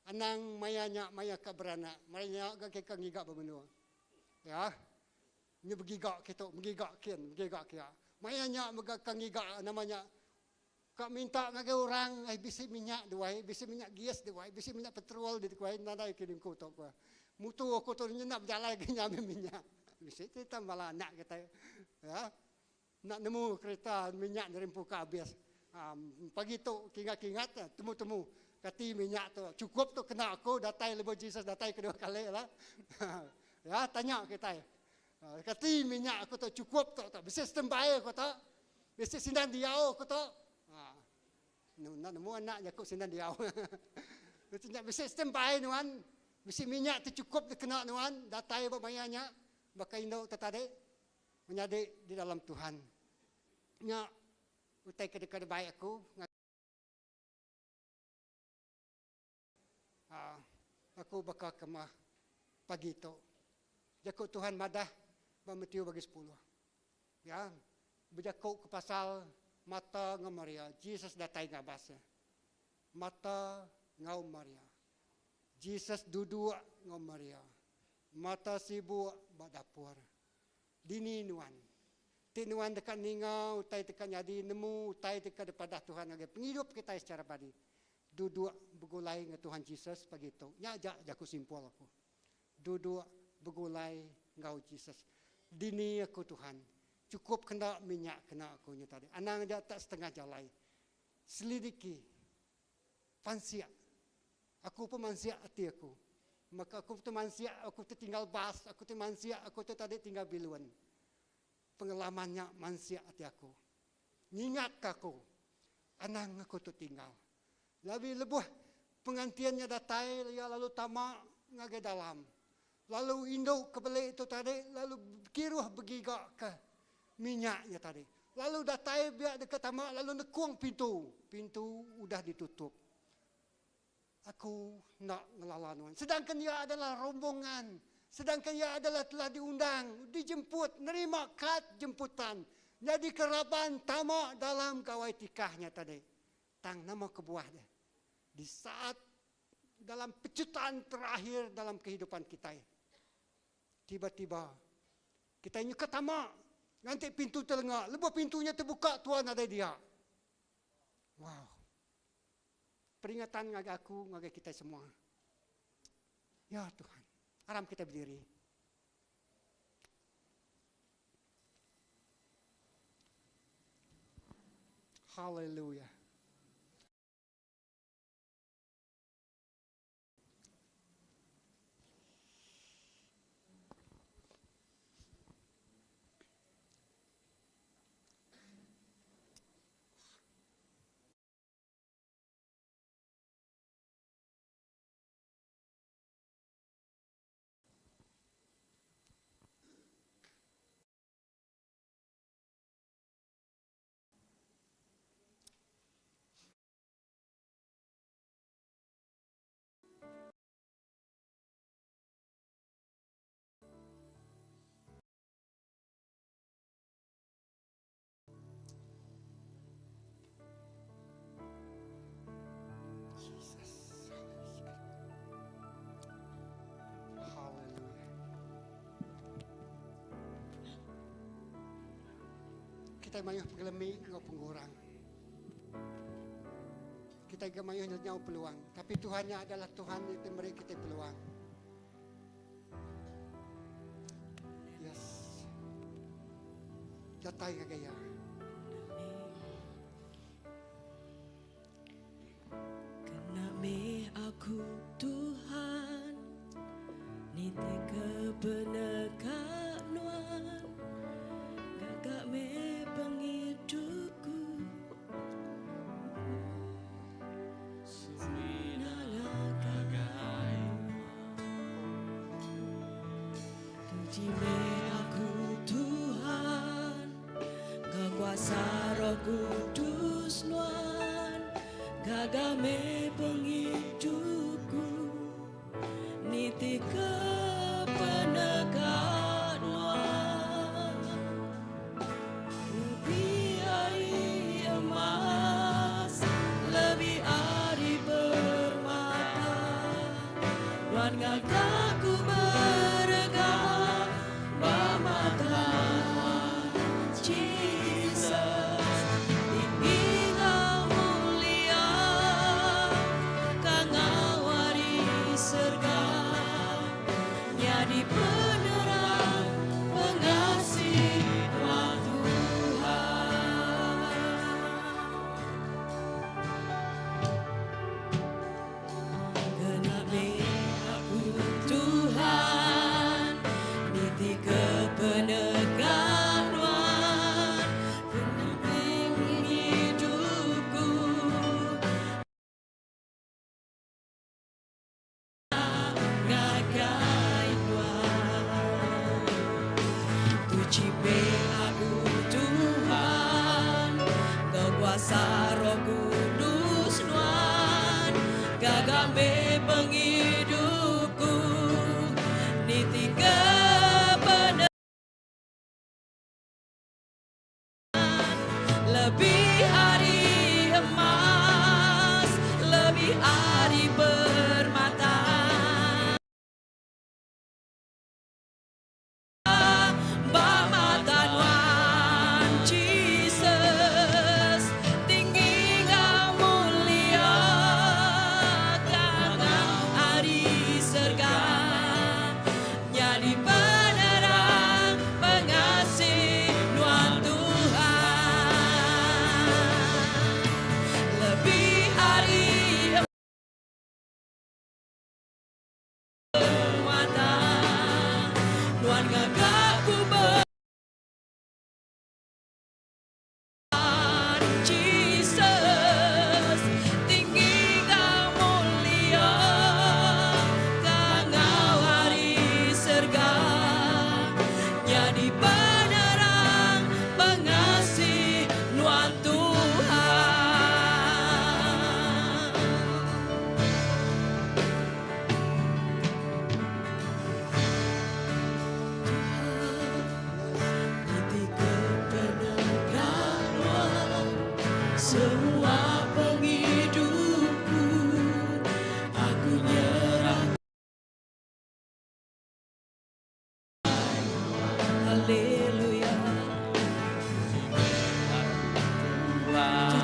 Speaker 6: Anang maya nya maya ka beranak, maya nya ga ke ka ngiga ba menua. Ya. Nyu begiga kitu, begiga kin, begiga kia. Maya nya mega ka ngiga nama nya Ka minta ngagai orang ai bisi minyak duai, bisi minyak gis duai, bisi minyak petrol di kuai nadai ke dingku tu ku. Mutu aku tu nya enda bejalai ke nya meh minyak. Bisi ti tang bala anak kitai ya. Enda nemu kereta minyak nerempu ka abis. Um pagi tu kingat-kingat temu-temu kati minyak tu chukup tu kena aku datai lebuh Jesus datai kedua kali lah. Ya tanya kitai. Kati minyak aku tu chukup tu tu bisi standby aku tu. Bisi sindang diau ku tu. Ha. Enda nemu anak jaku sindang diau. Bisi nya bisi standby nuan, bisi minyak ti chukup dikena nuan datai ba maya nya baka indu tu tadi menyadi di dalam Tuhan. Nya utai ke deka dibai aku. Ha, aku baka ke mah pagi tu. Jaku Tuhan madah ba Matthew bagi sepuluh. Ya, bejaku ke pasal Marta enggau Maria, Jesus datai ngabas iya. Marta enggau Maria. Jesus duduk enggau Maria. Marta sibuk ba dapur. Dini nuan. Ti nuan deka ninga utai ti ka nyadi, nemu utai ti ka dipadah Tuhan ngagai pengidup kitai secara padi. Duduk begulai enggau Tuhan Jesus pagi tu. Nya aja jaku simpul aku. Duduk begulai enggau Jesus. Dini aku Tuhan. Chukup kena minyak kena aku nya tadi. Anang aja tak setengah jalai. Selidiki. Pansik. Aku pun mansik ati aku. Maka aku tu mansik aku tu tinggal bas, aku tu mansik aku tu tadi tinggal bilun. Pengalaman nya mansik ati aku. Ngingatka aku, anang aku tu tinggal. Labi lebuh pengantin nya datai, iya lalu tama ngagai dalam. Lalu indu ke beli tu tadi lalu kiruh begigaka minyak nya tadi. Lalu datai biak deka tama lalu nekung pintu. Pintu udah ditutup. Aku enda ngelala nuan. Sedangkan iya adalah rombongan. Sedangkan iya adalah telah diundang, dijemput, nerima kad jemputan, nyadika raban tama dalam gawai tikah nya tadi. Tang nama kebuah deh? Di saat dalam pecutan terakhir dalam kehidupan kitai, tiba-tiba. Kitai nyuka tama nganti pintu telenga. Lebuh pintu nya tebuka Tuan nadai dia. Wow. Peringatan ngagai aku ngagai kitai semua. Ya Tuhan. Aram kitai bediri. Hallelujah. Jesus. Hallelujah. Kitai mayuh pengelemi enggau pengurang. Kitai ga mayuh lenyau peluang. Tapi Tuhan nya adalah Tuhan ti meri kitai peluang. Yes. Datai ngagai iya.
Speaker 2: Kena meh aku Tuhan nitih ke peneka Nuan Gaga meh pengidupku Tuji meh aku Tuhan Enggau kuasa Roh Kudus Nuan Gaga meh pengidupku Nitih ke peneka Nuan Lebih ari emas, lebih ari permata, Nuan ngaga ku berega ba mata Nuan, Jesus. Tinggi enggau mulia, kangau ari serega. Nyadi penerang pengasih nuan Tuhan. Kena meh aku Tuhan nitih ke peneka nuan kena meh pengidupku. Ngagai Nuan. Tuchi meh aku Tuhan Enggau kuasa Roh Kudus Nuan Gaga meh pengidupku Nitih ke penekan Lebih ari emas, lebih ari permata. Ba mata Nuan, Jesus, tinggi enggau mulia kangau ari serega. Nyadi penerang pengasih nuan Tuhan.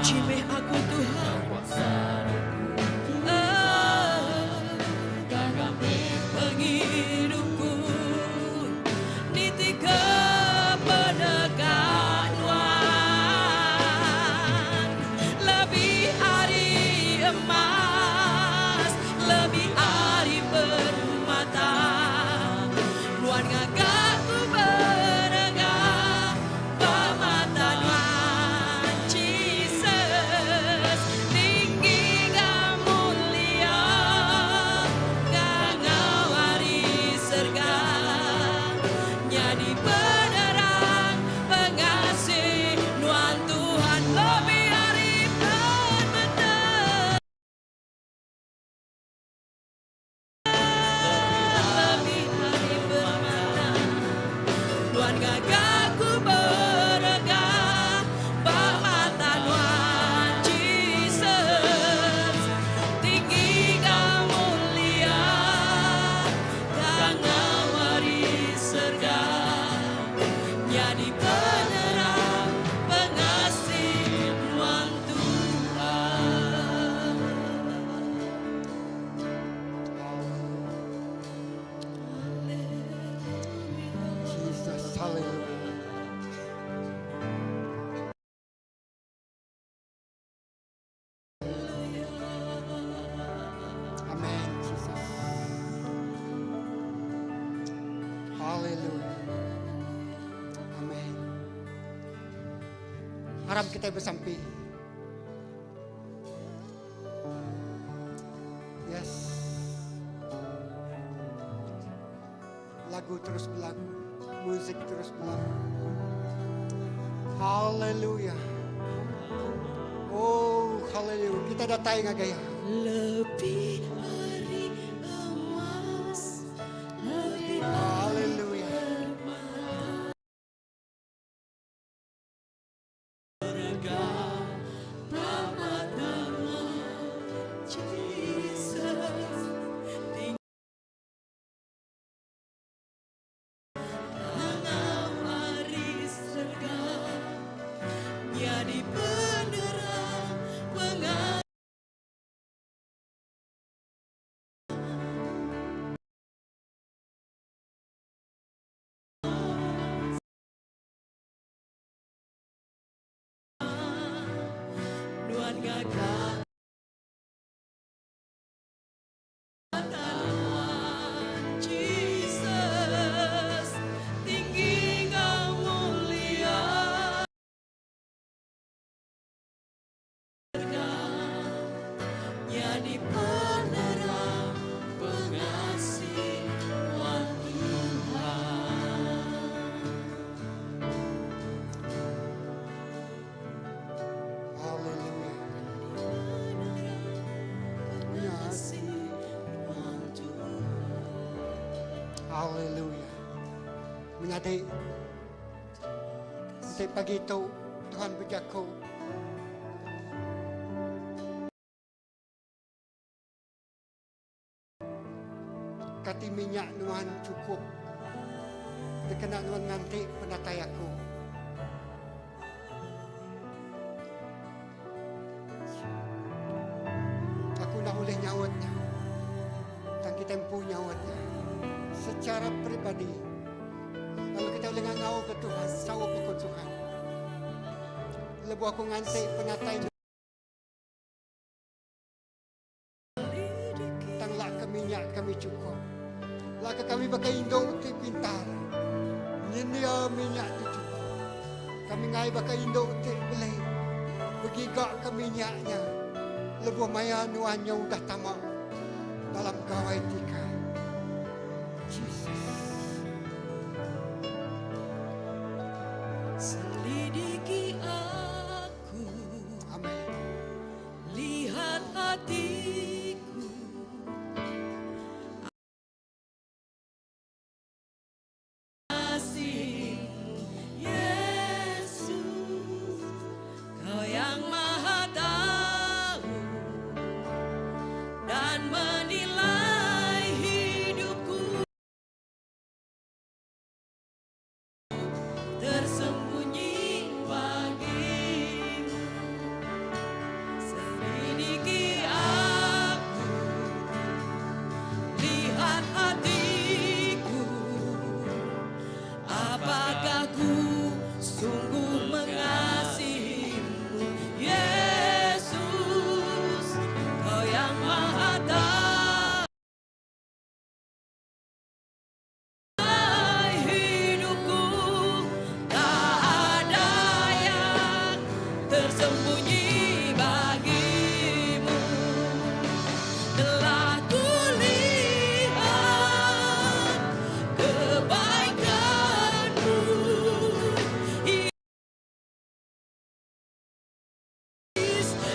Speaker 2: Uji meh aku Tuhan. Ah, Pengidupku nitih ke peneka Nuan. Lebih ari emas, lebih ari permata. Nuan ngaga ku berega ba mata Nuan Jesus. Tinggi ga mulia kangau ari serga. Nyadi penerang pengasih Nuan Tuhan lebih ari permata. Lebih ari permata. Nuan ngaga ku berega ba mata Nuan Jesus. Tinggi ga mulia kangau ari serga. Nyadi penerang pengasih Nuan Tuhan.
Speaker 6: Jesus, hallelujah. Amen, Jesus. Hallelujah. Amen. Harap kita bersampi. Yes. Lagu terus berlagu, musik terus berlagu. Hallelujah. Oh, hallelujah. Kita datang ngagai ya.
Speaker 2: Lebih ari emas, lebih
Speaker 6: Hallelujah.
Speaker 2: berega ba mata Jesus. Tinggi kangau ari serga. Jadi penerang pengasih. Nuan ngaga Tuhan Jesus tinggi kau mulia jadi penerang pengasih Tuhan Tuhan.
Speaker 6: Hallelujah.
Speaker 2: Pengasih Tuhan Tuhan.
Speaker 6: Hallelujah. Menyadi Nanti pagi itu Tuhan berjaku. Kati minyak nuan cukup. Dikena nuan nganti penatai aku. Aku nak boleh nyawatnya. Dan kita empu nyawatnya. Secara pribadi. Lalu kita boleh ngangau ke Tuhan. Sawap ke Tuhan. Lebuh aku nganti penatai Tang lak ke minyak kami cukup. Lak ke kami pakai induk ti pintar. Nyendia minyak ti cukup. Kami ngai pakai induk ti beli. Begigak ke minyaknya. Lebuh maya nuannya udah tamak dalam gawai tika. Jesus.
Speaker 2: Selidiki aku,
Speaker 6: Amin.
Speaker 2: lihat hatiku. Kasihmu, Yesus, Kau yang maha tahu dan menilai hidupku.
Speaker 3: tersembunyi bagimu. Telah kulihat kebaikanmu.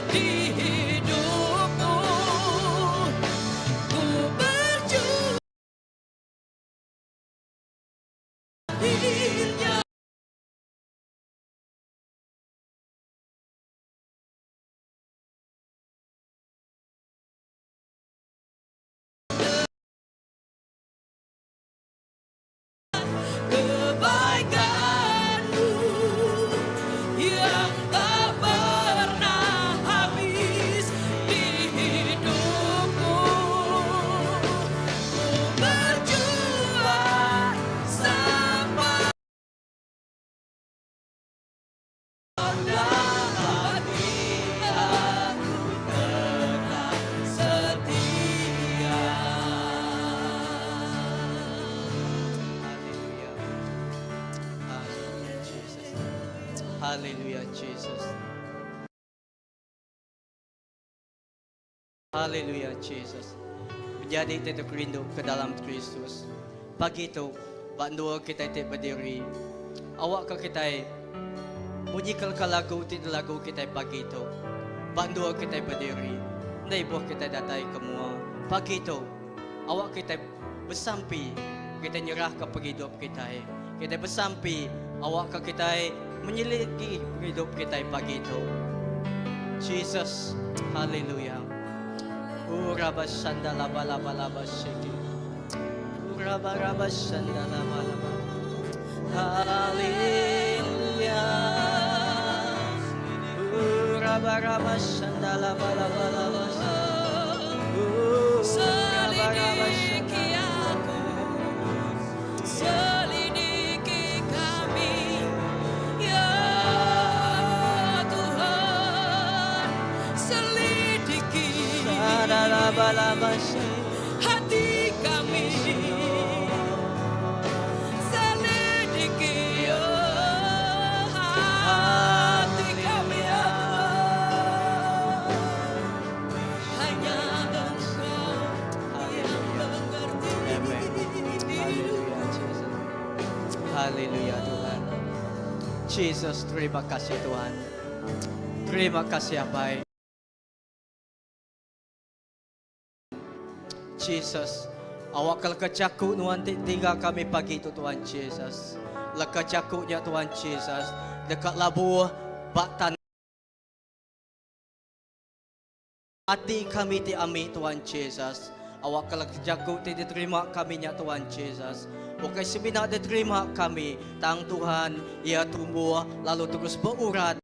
Speaker 3: Di hidupku ku berjuang akhirnya. Kebaikanmu yang tak pernah habis di hidupku. Ku berjuang sampai mati aku tetap setia.
Speaker 4: Hallelujah. Hallelujah, Jesus. Hallelujah, Jesus. Hallelujah, Jesus. Menyadi ti rindu ke dalam Kristus. Pagi tu, ba endur kita ti berdiri. Awak ke kita bunyi ke lagu ti lagu kita pagi tu. Ba endur kita berdiri. Ndai buah kita datai ke mua. Pagi tu, awak kita besampi. Kita nyerah ke penghidup kita. Kita besampi, awak ke kita menyelidiki penghidup kita pagi tu. Jesus, hallelujah. Uraba sanda laba laba laba shiki. Uraba raba sanda laba laba. Hallelujah. Uraba raba sanda laba laba laba. Uraba raba sanda.
Speaker 3: Selidiki aku, selidiki kami, ya Tuhan, selidiki
Speaker 4: Sanda laba laba shiki.
Speaker 3: hati kami, selidiki oh, hati kami ya Tuhan. Hanya Engkau yang mengerti.
Speaker 4: Amen. Hallelujah, Jesus. Hallelujah, Tuhan. Jesus, terima kasih Tuhan. Terima kasih Apai. Jesus, awak kalau kecaku nuan tinggal kami pagi itu Tuhan Jesus. Leka jakunya Tuhan Jesus. Dekat labuh bak tanah. Ati kami ti ami Tuhan Jesus. Awak kalau jaku ti diterima kami nya Tuhan Jesus. Bukan semina diterima kami, tang Tuhan ia tumbuh lalu terus berurat.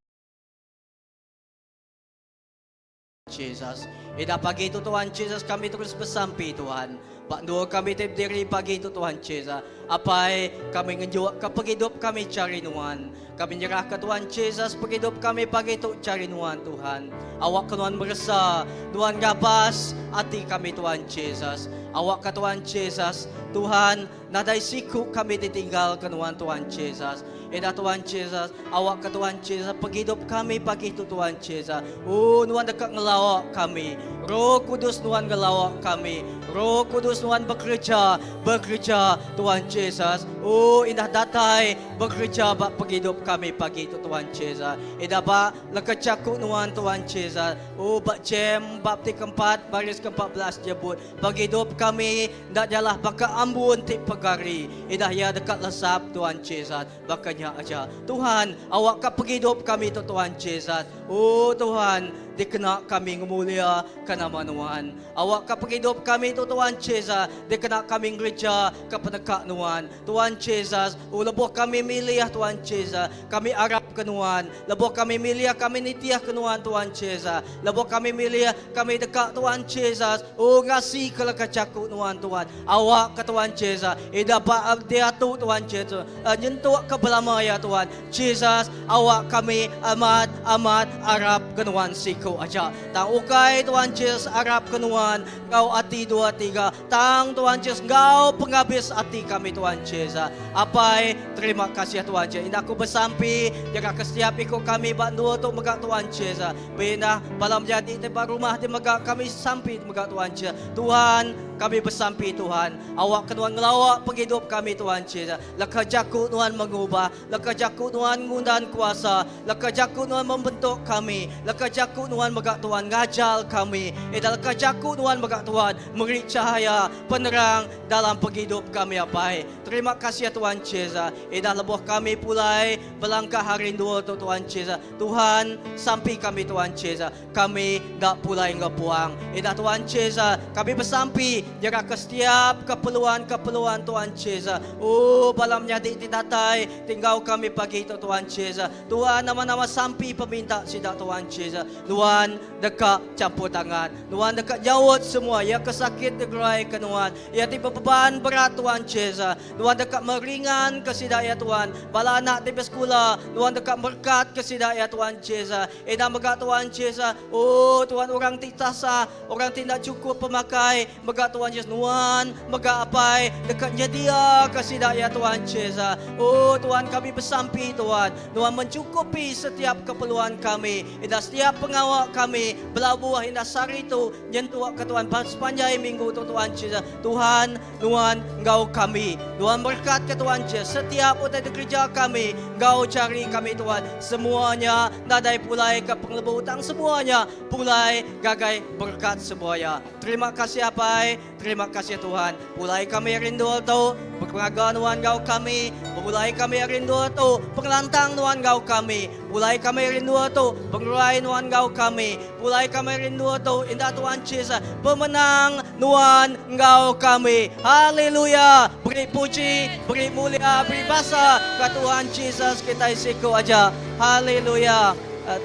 Speaker 4: Jesus. Ida pagi itu Tuhan Jesus kami terus bersampi Tuhan. Bak dua kami ti berdiri pagi itu Tuhan Jesus. Apai kami ngejuak ke penghidup kami cari nuan. Kami nyerah ke Tuhan Jesus penghidup kami pagi itu cari nuan Tuhan. Awak ke Tuhan meresa, Tuhan gabas hati kami Tuhan Jesus. Awak ke Tuhan Jesus, Tuhan nadai siku kami ditinggal ke Tuhan Tuhan Jesus. Eda Tuhan Jesus, awak ke Tuhan Jesus, penghidup kami pagi itu Tuhan Jesus. Oh, Nuan dekat ngelawak kami. Roh Kudus Nuan ngelawak kami. Roh Kudus Nuan bekerja, bekerja Tuhan Jesus. Oh, indah datai bekerja bak penghidup kami pagi itu Tuhan Jesus. Indah bak leka Nuan Tuhan Jesus. Oh, bak jem bab ti keempat baris ke-14 jebut. Penghidup kami ndak jalah baka ambun ti pegari. Indah ya dekat lesap Tuhan Jesus. Bakanya aja. Tuhan, awak ka penghidup kami tu Tuhan Jesus. Oh Tuhan, dikena kami ngemulia ke nama Nuan. Awak ka penghidup kami tu Tuhan Jesus, dikena kami ngereja ke penekak Nuan. Tuhan Jesus, oh lebuh kami milih Tuhan Jesus, kami arap ke Nuan. Lebuh kami milih kami nitiah ke Nuan Tuhan Jesus. Lebuh kami milih kami dekat Tuhan Jesus. Oh ngasi ke leka caku Nuan Tuhan. Awak ke Tuhan Jesus, ida ba dia tu Tuhan Jesus. Uh, nyentuk ke belama ya Tuhan. Jesus, awak kami amat amat Arap ke nuan siku aja. Tang ukai Tuan Jesus arap ke nuan enggau ati dua tiga. Tang Tuan Jesus enggau pengabis ati kami Tuan Jesus. Apai, terima kasih Tuan Jesus. Indah aku besampi jaga ke setiap iku kami ba endur tu mega Tuan Jesus. Beindah bala menyadi ti ba rumah ti mega kami sampi mega Tuan Jesus. Tuhan, kami besampi Tuhan, awak ke nuan ngelawa pengidup kami Tuan Jesus. Leka jaku nuan mengubah, leka jaku nuan ngundan kuasa, leka jaku nuan membentuk kami, leka jaku nuan mega Tuhan ngajar kami. Eda leka jaku nuan mega Tuhan meri cahaya penerang dalam pengidup kami Apai. Terima kasih Tuan Jesus. Eda lebuh kami pulai belangkah hari endur tu Tuan Jesus. Tuhan, sampi kami Tuan Jesus. Kami enda pulai enggau puang. Enda Tuan Jesus, kami besampi nyerahka setiap keperluan-keperluan Tuan Jesus. Oh, bala menyadi ti datai ti enggau kami pagi tu Tuan Jesus. Tuhan nama-nama sampi peminta sida Tuan Jesus. Nuan deka campur tangan. Nuan deka nyaut semua iya ke sakit digerai ke Nuan. Iya ti bebeban berat Tuan Jesus. Nuan deka meringan ke sida iya Tuan. Bala anak ti besekula, Nuan deka merkat ke sida iya Tuan Jesus. Enda mega Tuan Jesus, oh Tuan orang ti tasah, orang ti enda chukup pemakai, mega Tuan Jesus Nuan mega Apai deka nyedia ke sida iya Tuan Jesus. Oh Tuan kami besampi Tuan, Nuan mencukupi setiap keperluan kami, enda setiap pengawa kami belabuh enda sehari tu nyentuk ke Tuan sepanjai minggu tu Tuan Jesus. Tuhan Nuan enggau kami. Nuan merekat ke Tuan je setiap utai dikereja kami enggau jari kami Tuan. Semua nya nadai pulai ke pengelebu tang semua nya pulai gagai berekat semua ya. Terima kasih Apai, terima kasih Tuhan. Pulai kami ari endur tu, bepengaga Nuan enggau kami. Begulai kami ari endur tu, pengelantang Nuan enggau kami. Pulai kami ari endur tu, pengerai Nuan enggau kami. Pulai kami rindu tu indah Tuhan Jesus pemenang nuan enggau kami. Haleluya. Beri puji, beri mulia, beri basa ke Tuhan Jesus kitai siku aja. Haleluya. Eh,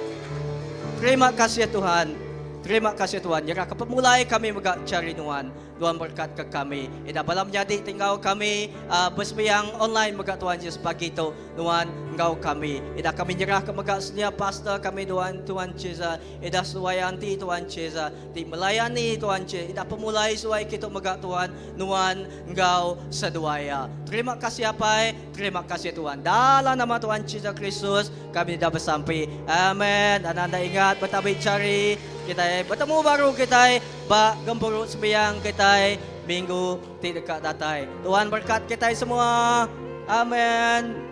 Speaker 4: terima kasih Tuhan. Terima kasih Tuhan. Nyerah ke pemulai kami mega cari nuan. Tuhan berkat ke kami. Ida bala menyadi tinggal kami uh, bersembiang online mega Tuhan Jesus pagi tu. Nuan enggau kami. Ida kami nyerah ke mega sedia pastor kami Tuhan Tuhan Jesus. Ida seduai anti Tuhan Jesus ti melayani Tuhan Jesus. Ida pemulai seduai kitu mega Tuhan nuan enggau seduai iya. Terima kasih Apai, terima kasih Tuhan. Dalam nama Tuhan Jesus Kristus kami dah besampi. Amen. Dan anda ingat betabi cari kitai betemu baru kitai ba gempuru sembiang kitai minggu ti deka datai. Tuhan berkat kitai semua. Amen.